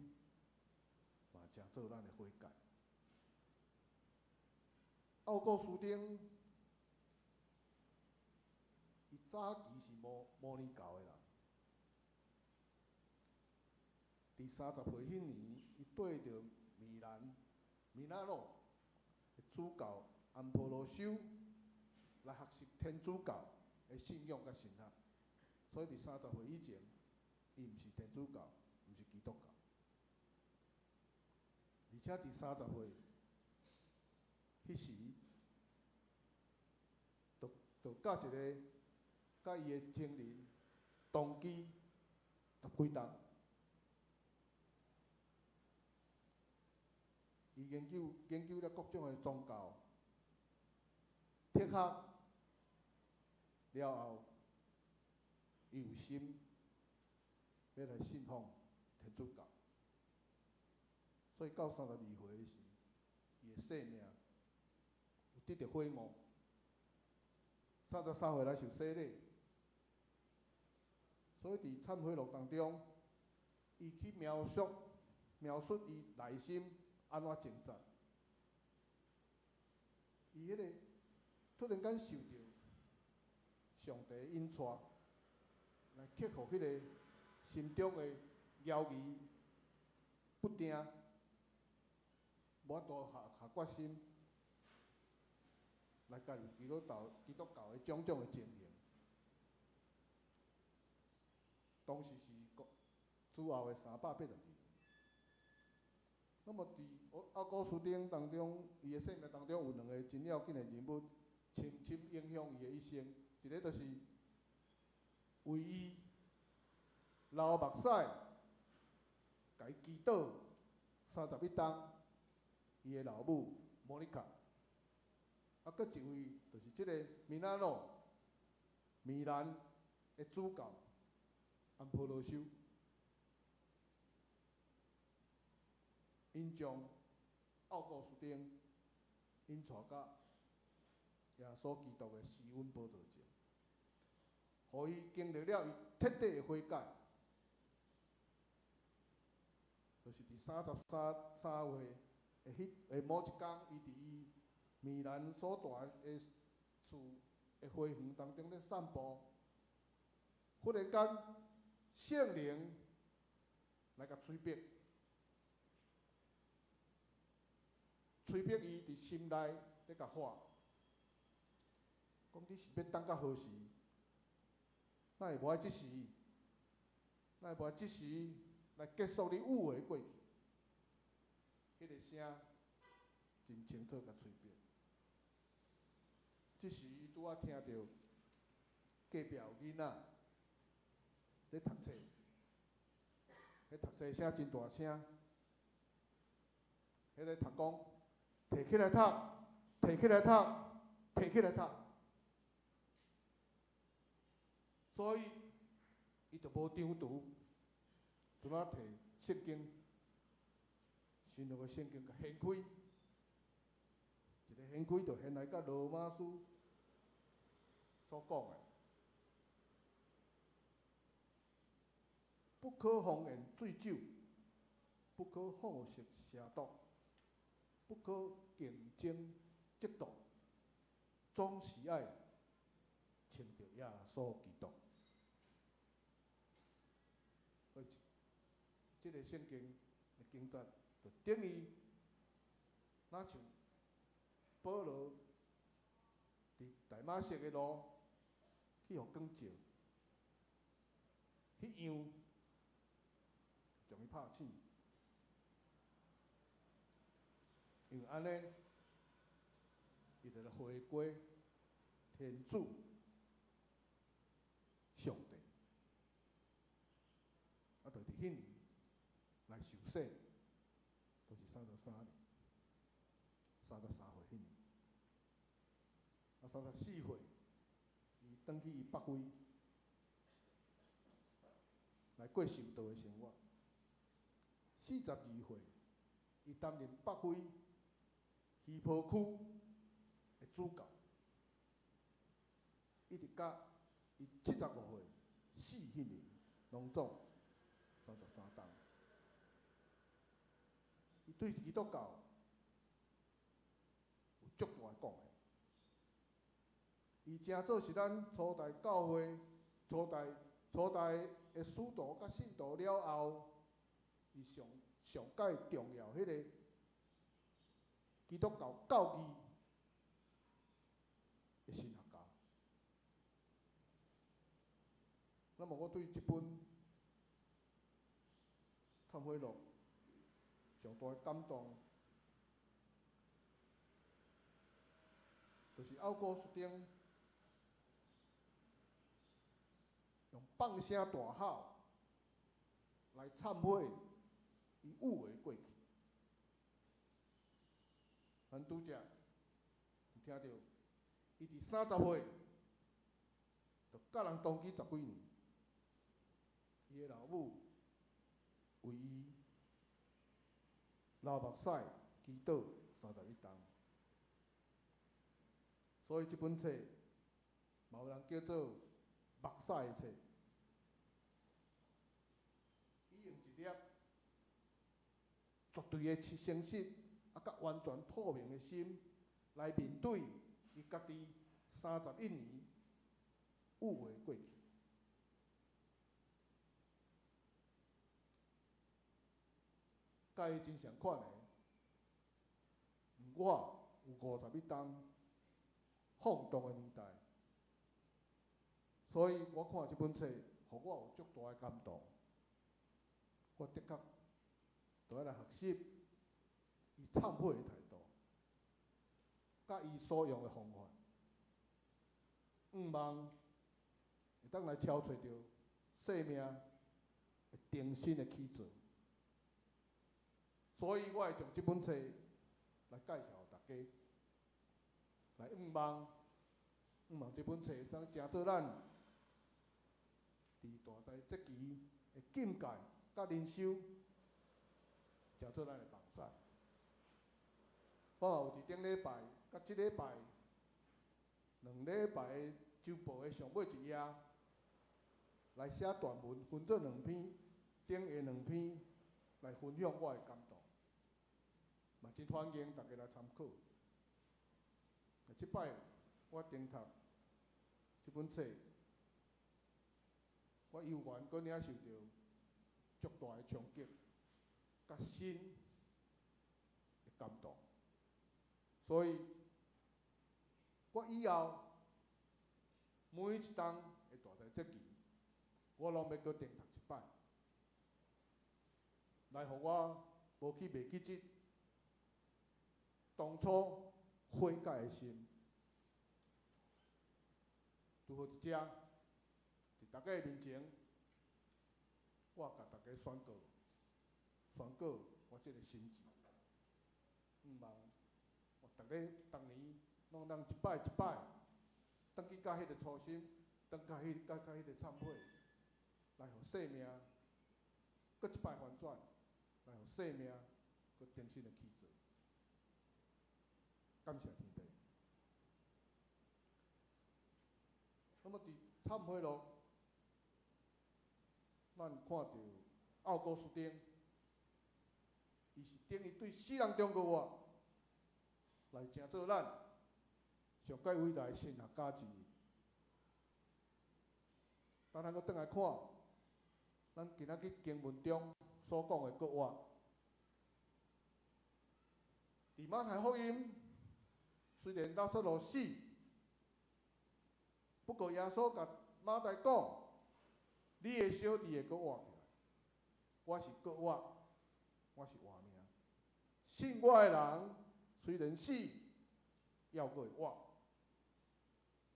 嘛成做咱的悔改。奧古斯丁伊早期是摩摩尼教的人，佇30歲彼年，伊綴著米蘭米拉諾的主教安波羅修來學習天主教的信仰佮神學，所以佇三十歲以前，伊毋是天主教，毋是基督教。而且佇三十歲彼時，就就佮一个佮伊的情人同居十幾冬。伊研究研究了各種的宗教、哲學，了後，伊有心欲來信奉天主教，所以到32歲的時，伊的生命有得著悔悟。33歲來受洗禮，所以佇懺悔錄當中，伊去描述伊內心按怎掙扎。伊彼個突然間受著上帝引帶，來克服彼個心中的猶疑不定，無法度下下決心來加入基督教的種種的情形。當時是主後的382年。那麼佇奧古斯丁當中，伊的生命當中有兩个真要緊的人物，深深影響伊的一生。一个就是為伊流目屎，共伊祈禱31冬，伊的老母莫妮卡。啊，閣一位就是這个米蘭諾米蘭的主教安波羅修，𪜶將奧古斯丁𪜶帶到耶穌基督的施恩寶座前，予伊經歷了伊徹底的悔改，就是佇33歲的彼的某一工，伊佇伊米蘭所住的厝的花園當中咧散步，忽然間聖靈來共催逼，催逼伊佇心內咧共喊，講你是欲等到何時？哪會無愛這時？哪會無愛這時來結束你有的過去？彼個聲真清楚共催逼。這時伊拄仔聽著隔壁有囡仔咧讀冊，彼讀冊聲真大聲，彼个讀講，提起來讀，提起來讀，提起來讀。所以伊就無張櫥，就怎提聖經，新約的聖經共掀開，一个掀開就掀來到羅馬書所講的，不可荒宴醉酒，不可好色邪毒，不可競爭嫉妒，總是愛穿著耶穌基督。所以，這个聖經的經節就等於，若像保羅佇大馬色的路去予光照，彼樣將伊拍醒，因為按呢，伊就來回歸天主上帝，啊，就佇彼年來受洗，就是33年，33歲彼年，啊，34歲，伊轉去北非來過修道的生活。42歲，伊擔任北非希波區的主教，一直到伊75歲死彼年，攏總33冬。伊對基督教有足大的貢獻。伊誠做是咱初代教會、初代的使徒佮信徒了後，伊上上蓋重要彼个基督教教義的神學家。那麼我對這本懺悔錄上大的感動，就是奧古斯丁用放聲大吼來懺悔伊有的過去。咱拄才有聽著，伊佇30歲就佮人同居十幾年，伊的老母為伊流目屎祈禱31冬，所以這本冊嘛有人叫做目屎的冊。伊用一粒絕對的誠實，啊，佮完全透明的心來面對伊家己31年有的過去。佮伊真相款的，我有51冬放蕩的年代，所以我看這本冊，予我有足大的感動。我的確著愛來學習伊懺悔的態度，佮伊所用的方法，向望會當來超揣著生命會重新的起做。所以我會將這本冊來介紹予大家，來向望，向望這本冊會使成做咱佇大齋節期的禁戒佮靈修，成做咱的幫助。我嘛有佇頂禮拜佮這禮拜兩禮拜的週報的上尾一頁，來寫短文，分做兩篇，頂下兩篇來分享我的感動，嘛真歡迎大家來參考。這擺我頂讀這本冊，我猶原閣領受著足大的衝擊，佮新的感動，所以我以後每一冬的大齋節期，我攏欲閣重讀一擺，來予我無去袂記得當初悔改的心。拄好佇遮，佇大家的面前，我共大家宣告，宣告我這個心志，向望我逐个逐年攏通一擺一擺，轉去佮彼個初心，轉佮彼佮彼個懺悔，來予生命閣一擺翻轉，來予生命閣重新的起做。感謝天父。那麼佇懺悔錄，咱看著奧古斯丁，伊是等於對死人中閣活，來成做咱上蓋偉大的神學家之一。等咱閣轉來看，咱今仔日經文中所講的閣活，佇馬太福音，雖然拉撒路死，不過耶穌共馬大講：你的小弟會閣活起來，我是閣活，我是活命。信我的人，雖然死，猶閣會活。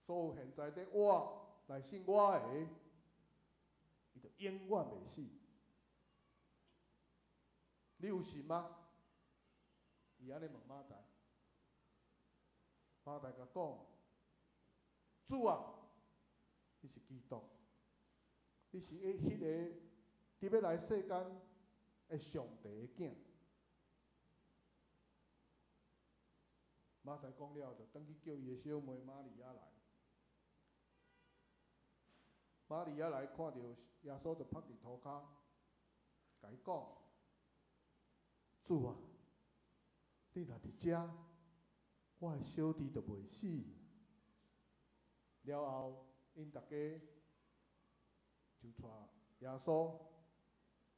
所有現在佇活來信我的，伊就永遠袂死。你有信嗎？伊按呢問馬大，馬大共講：主啊，你是基督，你是彼個佇欲來世間的上帝的囝。馬大講了，就轉去叫伊的小妹瑪利亞來。瑪利亞來看著耶穌，就趴佇塗跤，共伊講：主啊，你若佇遮，我的小弟就袂死。了後，𪜶逐家就帶耶穌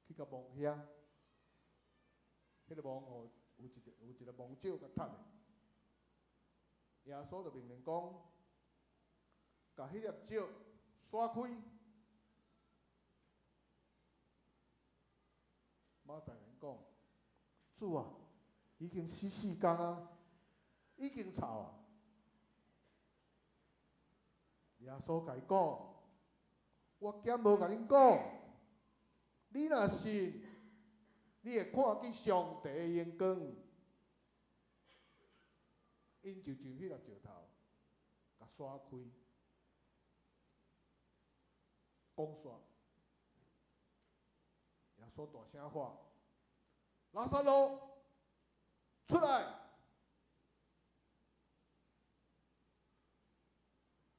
去共墓遐，彼個墓吼有一個墓石共踢的。耶穌就命令講，共彼粒石徙開。馬大人講：主啊，已經死四工啊，已經臭啊！耶穌共伊講：我敢無共恁講，你若信，你會看見上帝的榮光。𪜶就將彼粒石頭共徙開。講煞，耶穌大聲喊：拉撒路出來！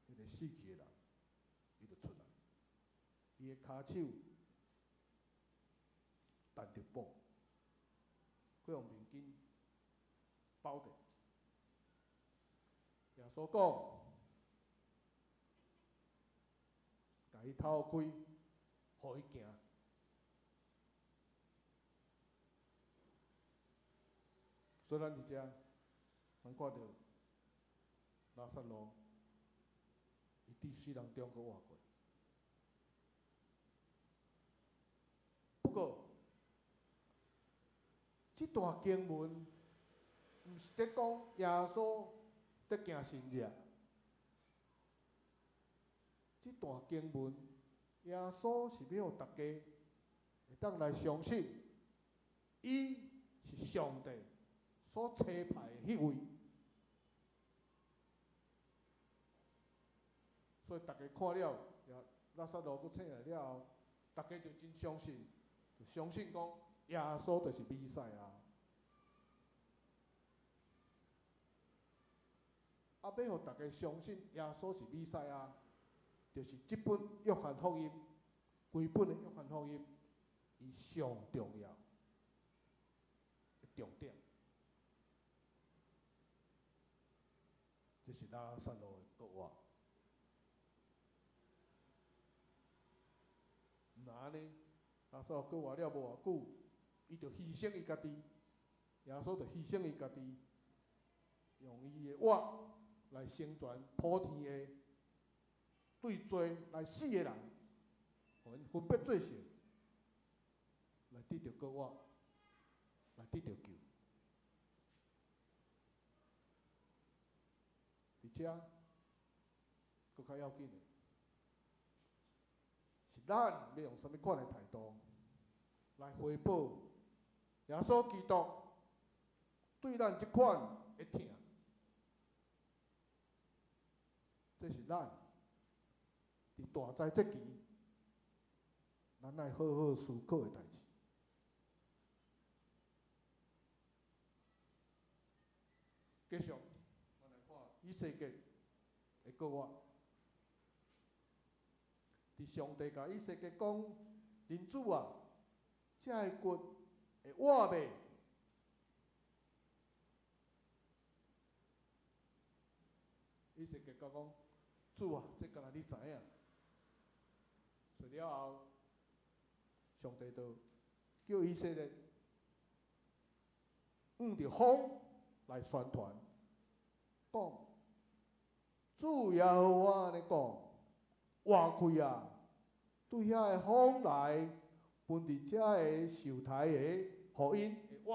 彼個死去的人，伊就出來，伊的跤手缠著布，閣用面巾包著。耶穌講：共伊透開，予伊行。所以咱佇遮，咱看著拉撒路，伊佇死人中閣活過。不過，這段經文毋是佇講耶穌佇行神跡。這段經文，耶穌是欲予逐家會當來相信，伊是上帝所差派的彼位。所以逐家看了，拉撒路閣醒來了後，逐家就真相信，就相信講耶穌就是彌賽亞。啊，欲予逐家相信耶穌是彌賽亞，就是這本約翰福音，規本的約翰福音，伊上重要的重點。這是拉撒路的復活。毋若按呢，拉撒路復活了無偌久，伊就犧牲伊家己，耶穌就犧牲伊家己，用伊的活來成全普天下對罪來死的人，予𪜶分別罪聖，來得著復活，來得著救。佇遮，閣較要緊的，是咱欲用啥物款的態度來回報耶穌基督對咱這款的疼。這是咱佇大齋節期，咱愛好好思考的代誌。繼續，咱來看以西結的復活。佇上帝共以西結講：人子啊，這个骨會活袂？以西結講：主啊，這敢若你知影。所以了後，上帝就叫以色列向著風來宣傳，講：主耶和華按呢講，活開啊！對遐个風來，分佇遮个受刣的，予𪜶會活。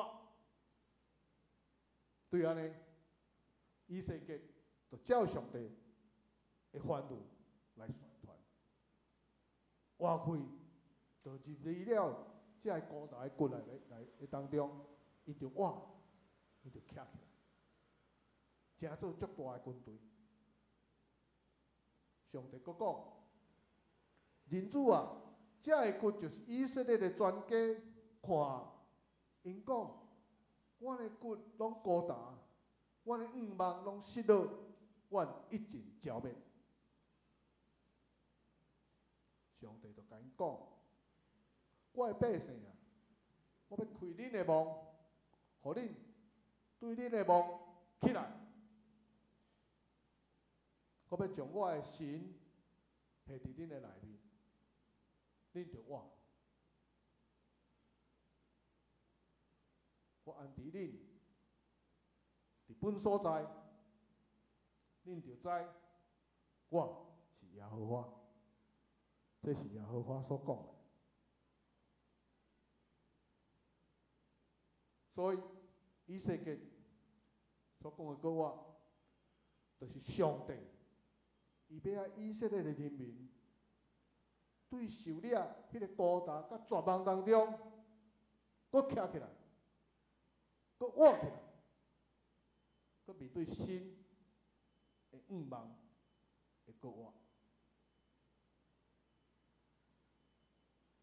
對按呢，以西結就照上帝的吩咐來宣傳，活開，就入去了，這个孤台骨內來的當中，伊就活，伊就徛起來，成做足大的軍隊。上帝閣講：人子啊，這个骨就是以色列的全家，看，𪜶講，阮的骨攏孤單，阮的願望攏失落，阮一盡消滅。上帝就共𪜶講：我的百姓啊，我欲開恁的夢，予恁對恁的夢起來。我欲將我的神下佇恁的內面，恁就活。我安置恁佇本所在，恁就知我是耶和華。這是耶和華所講的。所以以西結所講的閣活，就是上帝，伊欲愛以色列的人民對受掠彼个孤單佮絕望當中，閣徛起來，閣活起來，閣面對新的願望的閣活。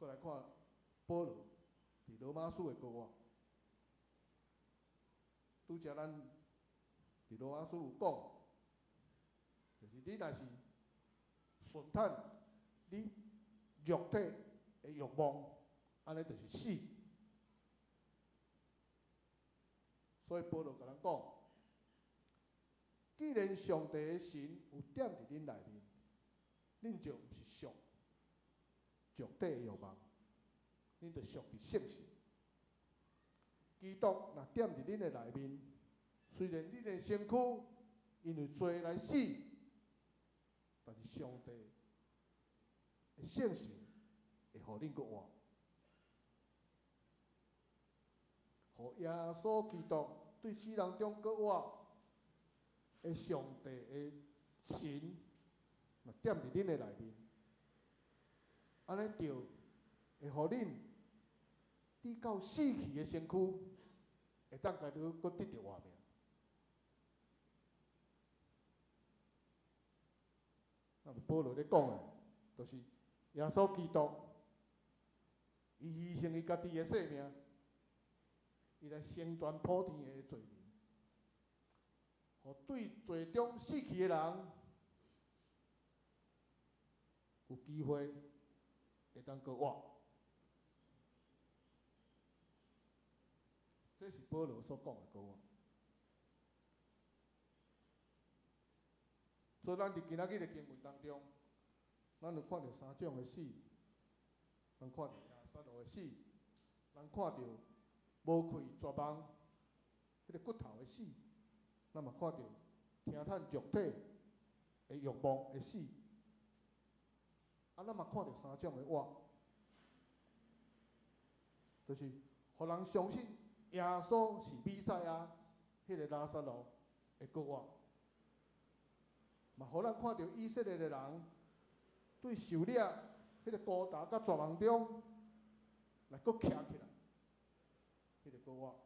閣來看保羅佇羅馬書的歌活。拄才咱佇羅馬書有講，就是你若是順趁你肉體的欲望，按呢就是死。所以保羅共咱講，既然上帝的神有踮佇恁內面，恁就毋是屬肉體的欲望，恁就屬佇聖神。基督若踮佇恁的內面，雖然恁的身軀因為罪來死，但是上帝的聖神會予恁閣活，予耶穌基督對死人中閣活的上帝的神，若踮佇恁的內面，按呢就會予恁拄到死去的身軀，會當共你閣得著活命。那麼保羅咧講的，就是耶穌基督，伊犧牲伊家己的性命，伊來成全普天的罪人，予對罪中死去的人有機會會當閣活。這是保羅所講的歌。所以咱佇今仔日的經文當中，咱有看著三種的死，咱看著拉撒路的死，咱看著無氣絕望彼個骨頭的死，咱嘛看著聽趁肉體的欲望的死，啊，咱嘛看著三種的活，就是予人相信耶穌是彌賽亞，彼個拉撒路會閣活，嘛予咱看著以色列的人對受掠彼個孤單佮絕望中來閣徛起來，彼個閣活，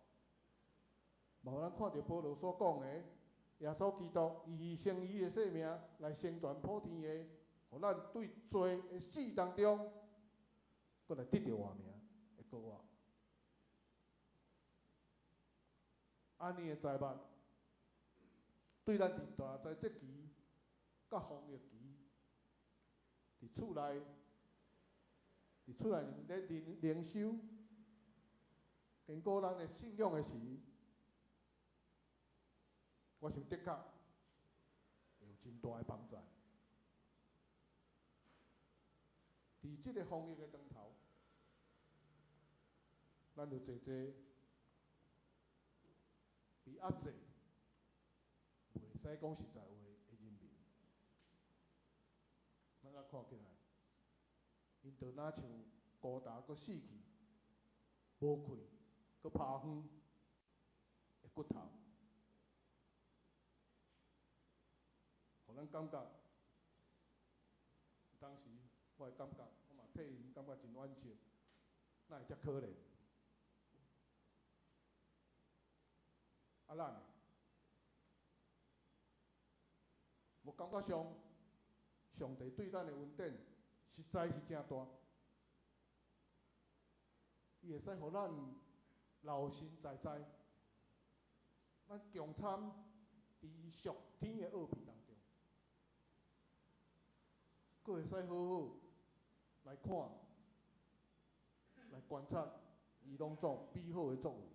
嘛予咱看著保羅所講的，耶穌基督伊犧牲伊的性命來成全普天的，予咱對罪的死當中，閣來得著活命的閣活。按呢的財物，對咱佇大災節期、佮防疫期，佇厝內咧靈靈修，堅固咱的信仰的時，我想的確會有真大的幫助。佇這個防疫的當頭，咱有濟濟被壓制、袂使講實在話的人民，咱甲看起來，𪜶就若像孤單閣死去、無氣閣拋遠的骨頭，予咱感覺，當時我會感覺，我嘛替𪜶感覺真惋惜，哪會遮可憐？啊，咱呢？我感覺上，上帝對咱的恩典實在是誠大，伊會使予咱老神在在，咱共參佇伊屬天的奧秘當中，閣會使好好來看、來觀察伊攏總美好的作為。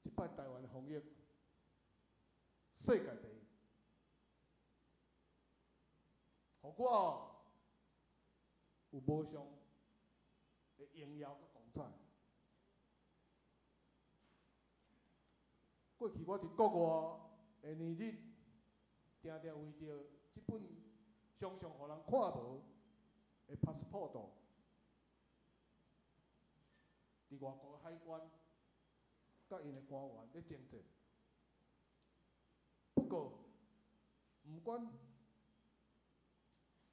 這擺台灣的防疫，世界第一，予我有無上的榮耀佮光彩。過去我佇國外的年日，定定為著這本常常予人看無的 passport，佇外國海關佮𪜶的官員咧爭戰。不過，毋管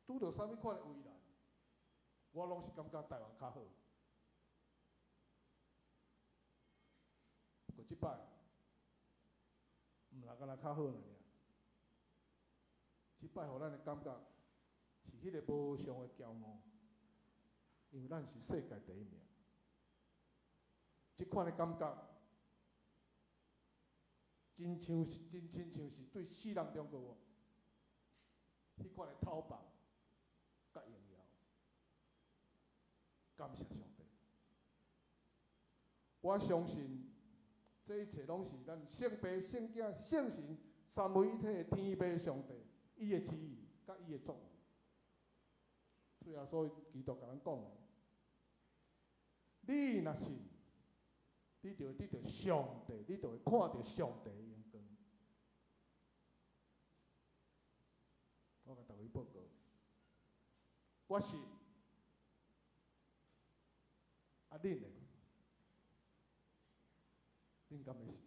拄著啥物款的為難，我攏是感覺台灣較好。不過這擺，毋若敢若較好爾，這擺予咱的感覺是彼个無上的驕傲，因為咱是世界第一名。這款的感覺，真像是真親像是對死人中閣有彼款的討棒佮榮耀。感謝上帝，我相信這一切攏是咱聖父、聖子、聖神三位一體的天父上帝，伊的旨意佮伊的作為。主耶穌基督共咱講的，你若信，你就會得著上帝，你就會看著上帝的榮光。我共大家報告，我信，啊，恁呢？恁敢會信？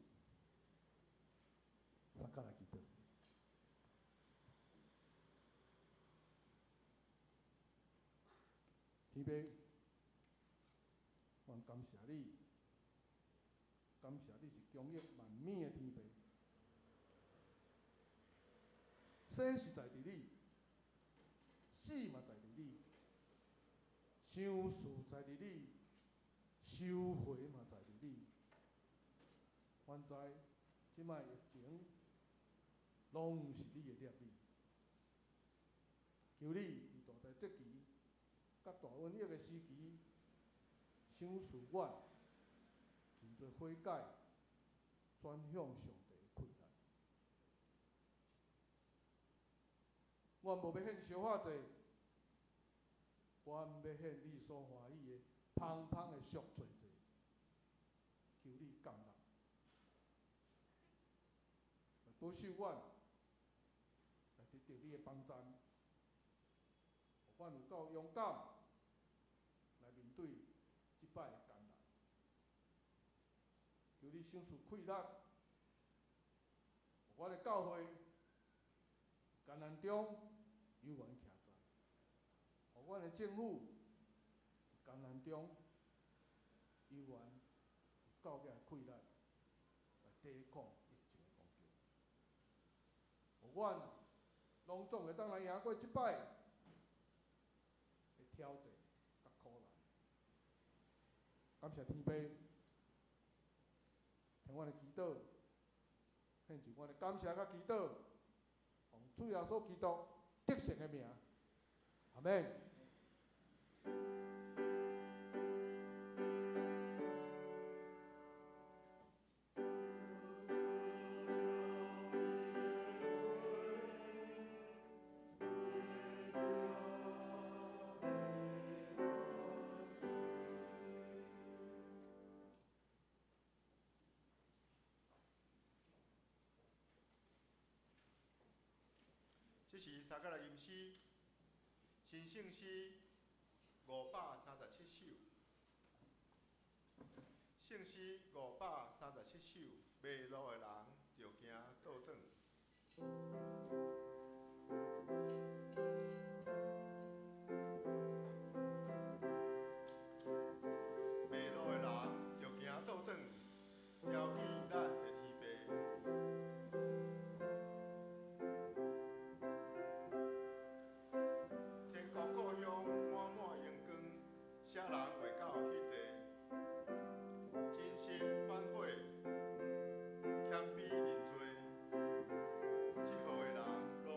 三甲來祈禱。天父，阮感謝你，感謝你是供應萬物的天父。生是在佇你，死嘛在佇你，賞賜在佇你，收回嘛在佇你。阮知這擺疫情，攏是你的攝理。求你佇大災節期，佮大瘟疫的時期，賞賜阮真濟悔改，轉向上帝的困難。阮無欲獻燒化祭，阮欲獻你所歡喜的芳芳的贖罪祭，求你降臨，來保守阮，來得著你的幫贊，予阮有夠勇敢來面對這擺的艱難。求你賞賜氣力，予阮的教會艱難中猶原徛在，予阮的政府艱難中猶原有夠額的氣力來抵抗疫情的攻擊。予阮攏總會當來贏過這擺的挑戰佮苦難。感謝天父，聽阮的祈禱，獻上阮的感謝佮祈禱，奉主耶穌基督得勝的名，阿們。這是三甲來吟詩，新聖詩537首，聖詩537首，迷路的人著行倒轉。迷路的人著行倒轉，牢記咱的天父。天國故鄉滿滿榮光，啥人會到彼地？真實反悔，謙卑認罪，這號的人攏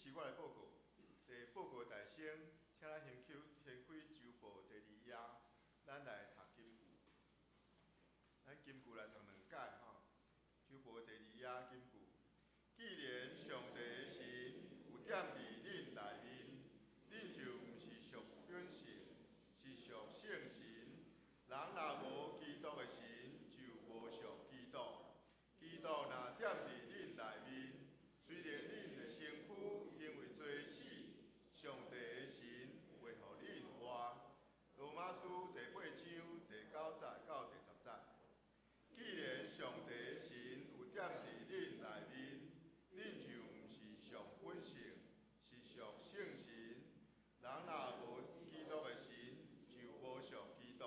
始我來報告。佇報告大先，請咱先開週報第二頁，咱來讀金句。咱金句來讀兩解吼。週報第二頁金句。既然上帝的神有踮佇恁內面，恁就毋是屬本性，是屬聖神。人若無基督的神，就無屬基督。基督若踮佇恁內面，雖然恁的身軀因為罪死，上帝的神會予恁活。羅馬書第八章第九節到第十節。既然上帝的神有踮佇恁內面，恁就毋是屬本性，是屬聖神。人若無基督的神，就無屬基督。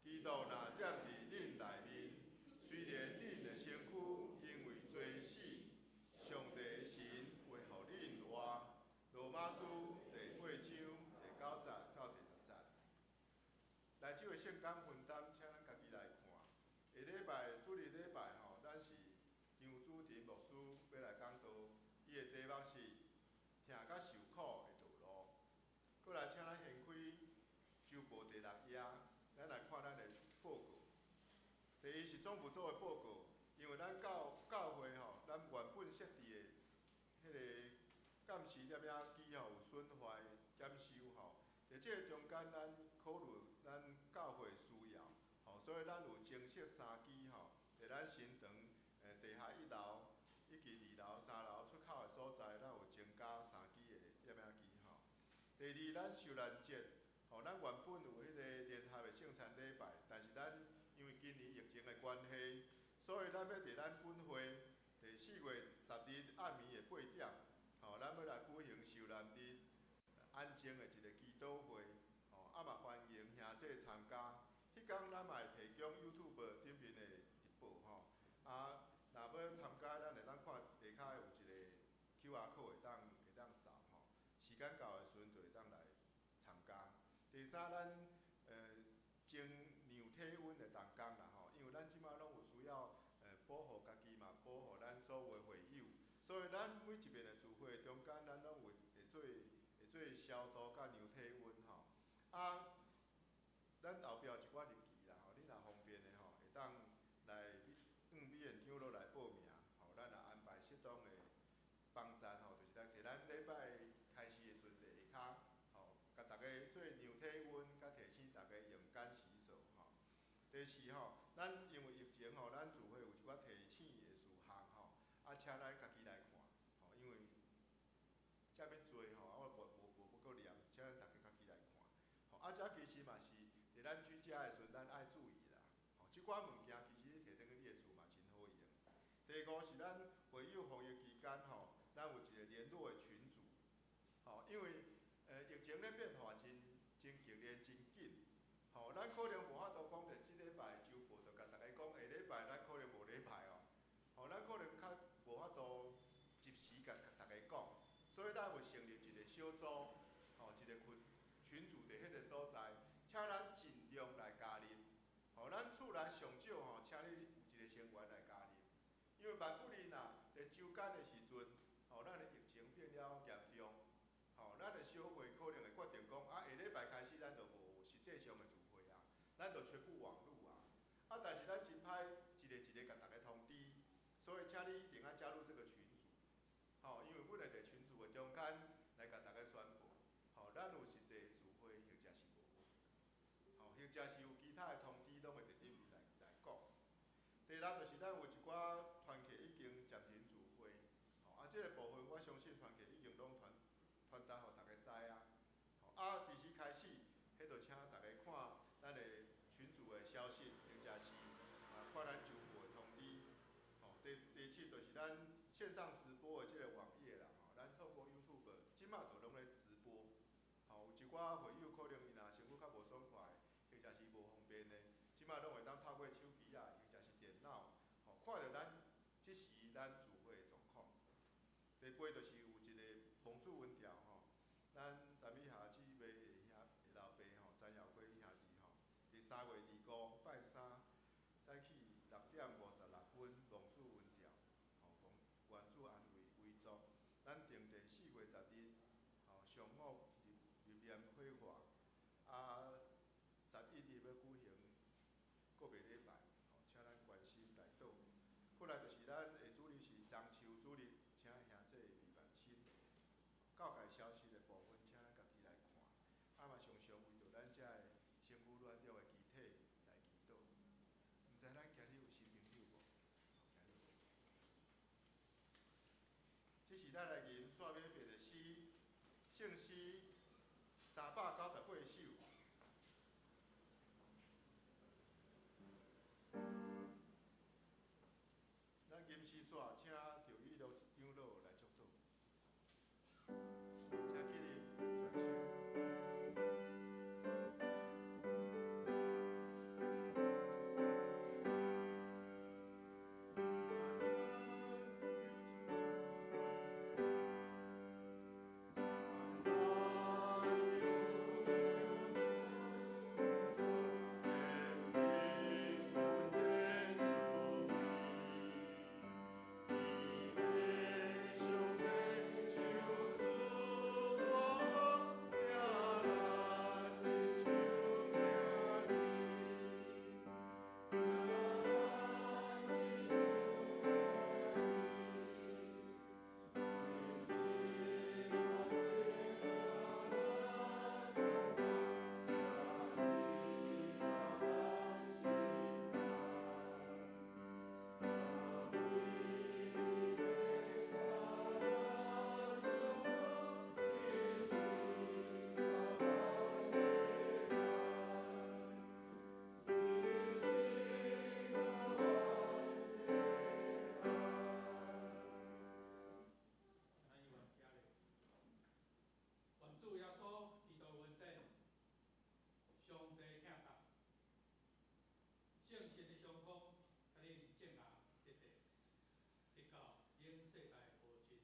基督若踮佇恁內面，雖然恁的身軀因為罪死，上帝的神會予恁活。羅馬書第八章第九節到第十節。來，這個聖工分擔，請咱家己來看。下禮拜主日禮拜吼，咱是張主持牧師欲來講道，伊的題目是疼佮受苦的道路。閣來，請咱掀開週報第六頁，咱來看咱的報告。第一是總部組的報告，因為咱教會吼，咱原本設置的彼個監視攝影機吼有損壞檢修吼，佇這個中間咱考慮咱教會需要，吼，所以咱有增設三機吼，佇咱新堂地下一樓以及二樓、三樓出口的所在，咱有增加三機的攝影機吼。第二，咱受難節，吼，咱原本有彼個聯合的聖餐禮拜，但是咱因為今年疫情的關係，所以咱欲佇咱本會佇4月10日暗暝的8點，吼，咱欲來舉行受難日安靜的一個祈禱會，吼，啊嘛歡迎兄弟參加。彼工咱嘛會提供 YouTube 頂面的直播吼，啊，若欲參加，咱會當看下跤有一個 QR code 會當掃吼，時間到的時陣就會當來參加。第三，咱增量體溫的同工啦吼，因為咱這馬攏有需要保護家己嘛，保護咱所有的會友，所以咱每一遍的聚會中間，咱攏有會做消毒佮量體溫吼。啊，咱後壁有一寡日期啦吼，你若方便的吼，會當來向美賢長老來報名，吼，咱來安排適當的幫站吼，就是咱佇咱禮拜開始的時陣下跤，吼，共大家做量體溫，佮提醒大家用乾洗手吼。第四吼，咱因為疫情吼，咱聚會有一寡提醒的事項吼，啊，請咱家己來看，吼，因為遮爾濟吼，啊，我無閣念，請咱大家家己來看。吼，啊，這其實嘛是佇咱居家的時陣，咱愛注意啦。吼，這寡物件其實你提轉去你的厝嘛真好用。第五是咱會友防疫期間吼，咱有一個聯絡的群組，吼，因為疫情咧變化真真激烈、真緊，吼，咱可能無法度講佇這禮拜週報就共大家講，下禮拜咱可能無禮拜哦，吼，咱可能較無法度及時共大家講，所以咱有成立一個小組，吼，一個群組佇彼個所在，請咱盡量來加入，吼，咱厝內上少吼，請你有一個成員來加入，因為萬不利若佇週間的時陣，吼，咱的疫情變了嚴重，吼，咱的小會可能會決定講，啊，下禮拜開始咱就無實際上的聚會啊，咱就全部網路啊，啊，但是咱真歹一個一個共大家通知，所以請你一定愛加入這個群組，吼，因為阮會佇群組的中間來共大家宣布，吼，咱有實際聚會或者是無，吼，或者是有其他的通知，攏會佇頂面來講。第六就是咱有一寡團契已經暫停聚會，吼，啊，這個部分我相信團契已經攏傳達予大家知啊，吼，啊，佇時開始，彼就請大家看咱的群組的消息，或者是啊看咱週報的通知，吼，第七就是咱線上直播的這個網頁啦，吼，咱透過 YouTube，這馬就攏咧直播，吼，有一寡會友可能伊若身軀較無爽快，或者是無方便的，這馬攏會當透過手機啊，或者是電腦，吼，看著咱這時咱聚會的狀況。第八就是有一個蒙主恩調吼，咱詹美霞姊妹的兄的老爸吼，詹耀輝兄弟吼，佇3月25拜三早起6點56分蒙主恩調，吼，願主安慰遺族。咱定佇4月10上午入入念火化，啊，11日欲举行告别礼拜，吼，请咱关心代祷。过来就是咱的主日是中秋主日，请兄姐李万新。教界消息的部分，请咱家己来看。啊嘛，常常为著咱遮的神父软弱的肢体来祈祷。毋知咱今日有新朋友无？今日。这是咱来吟煞尾遍的诗，圣诗398首。咱吟诗煞，请赵以乐长老来祝祷。请起立全首。愿主耶稣基督恩典，上帝疼爱，圣神的相通，佮恁众人得得，直到永世代无尽。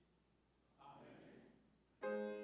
阿门。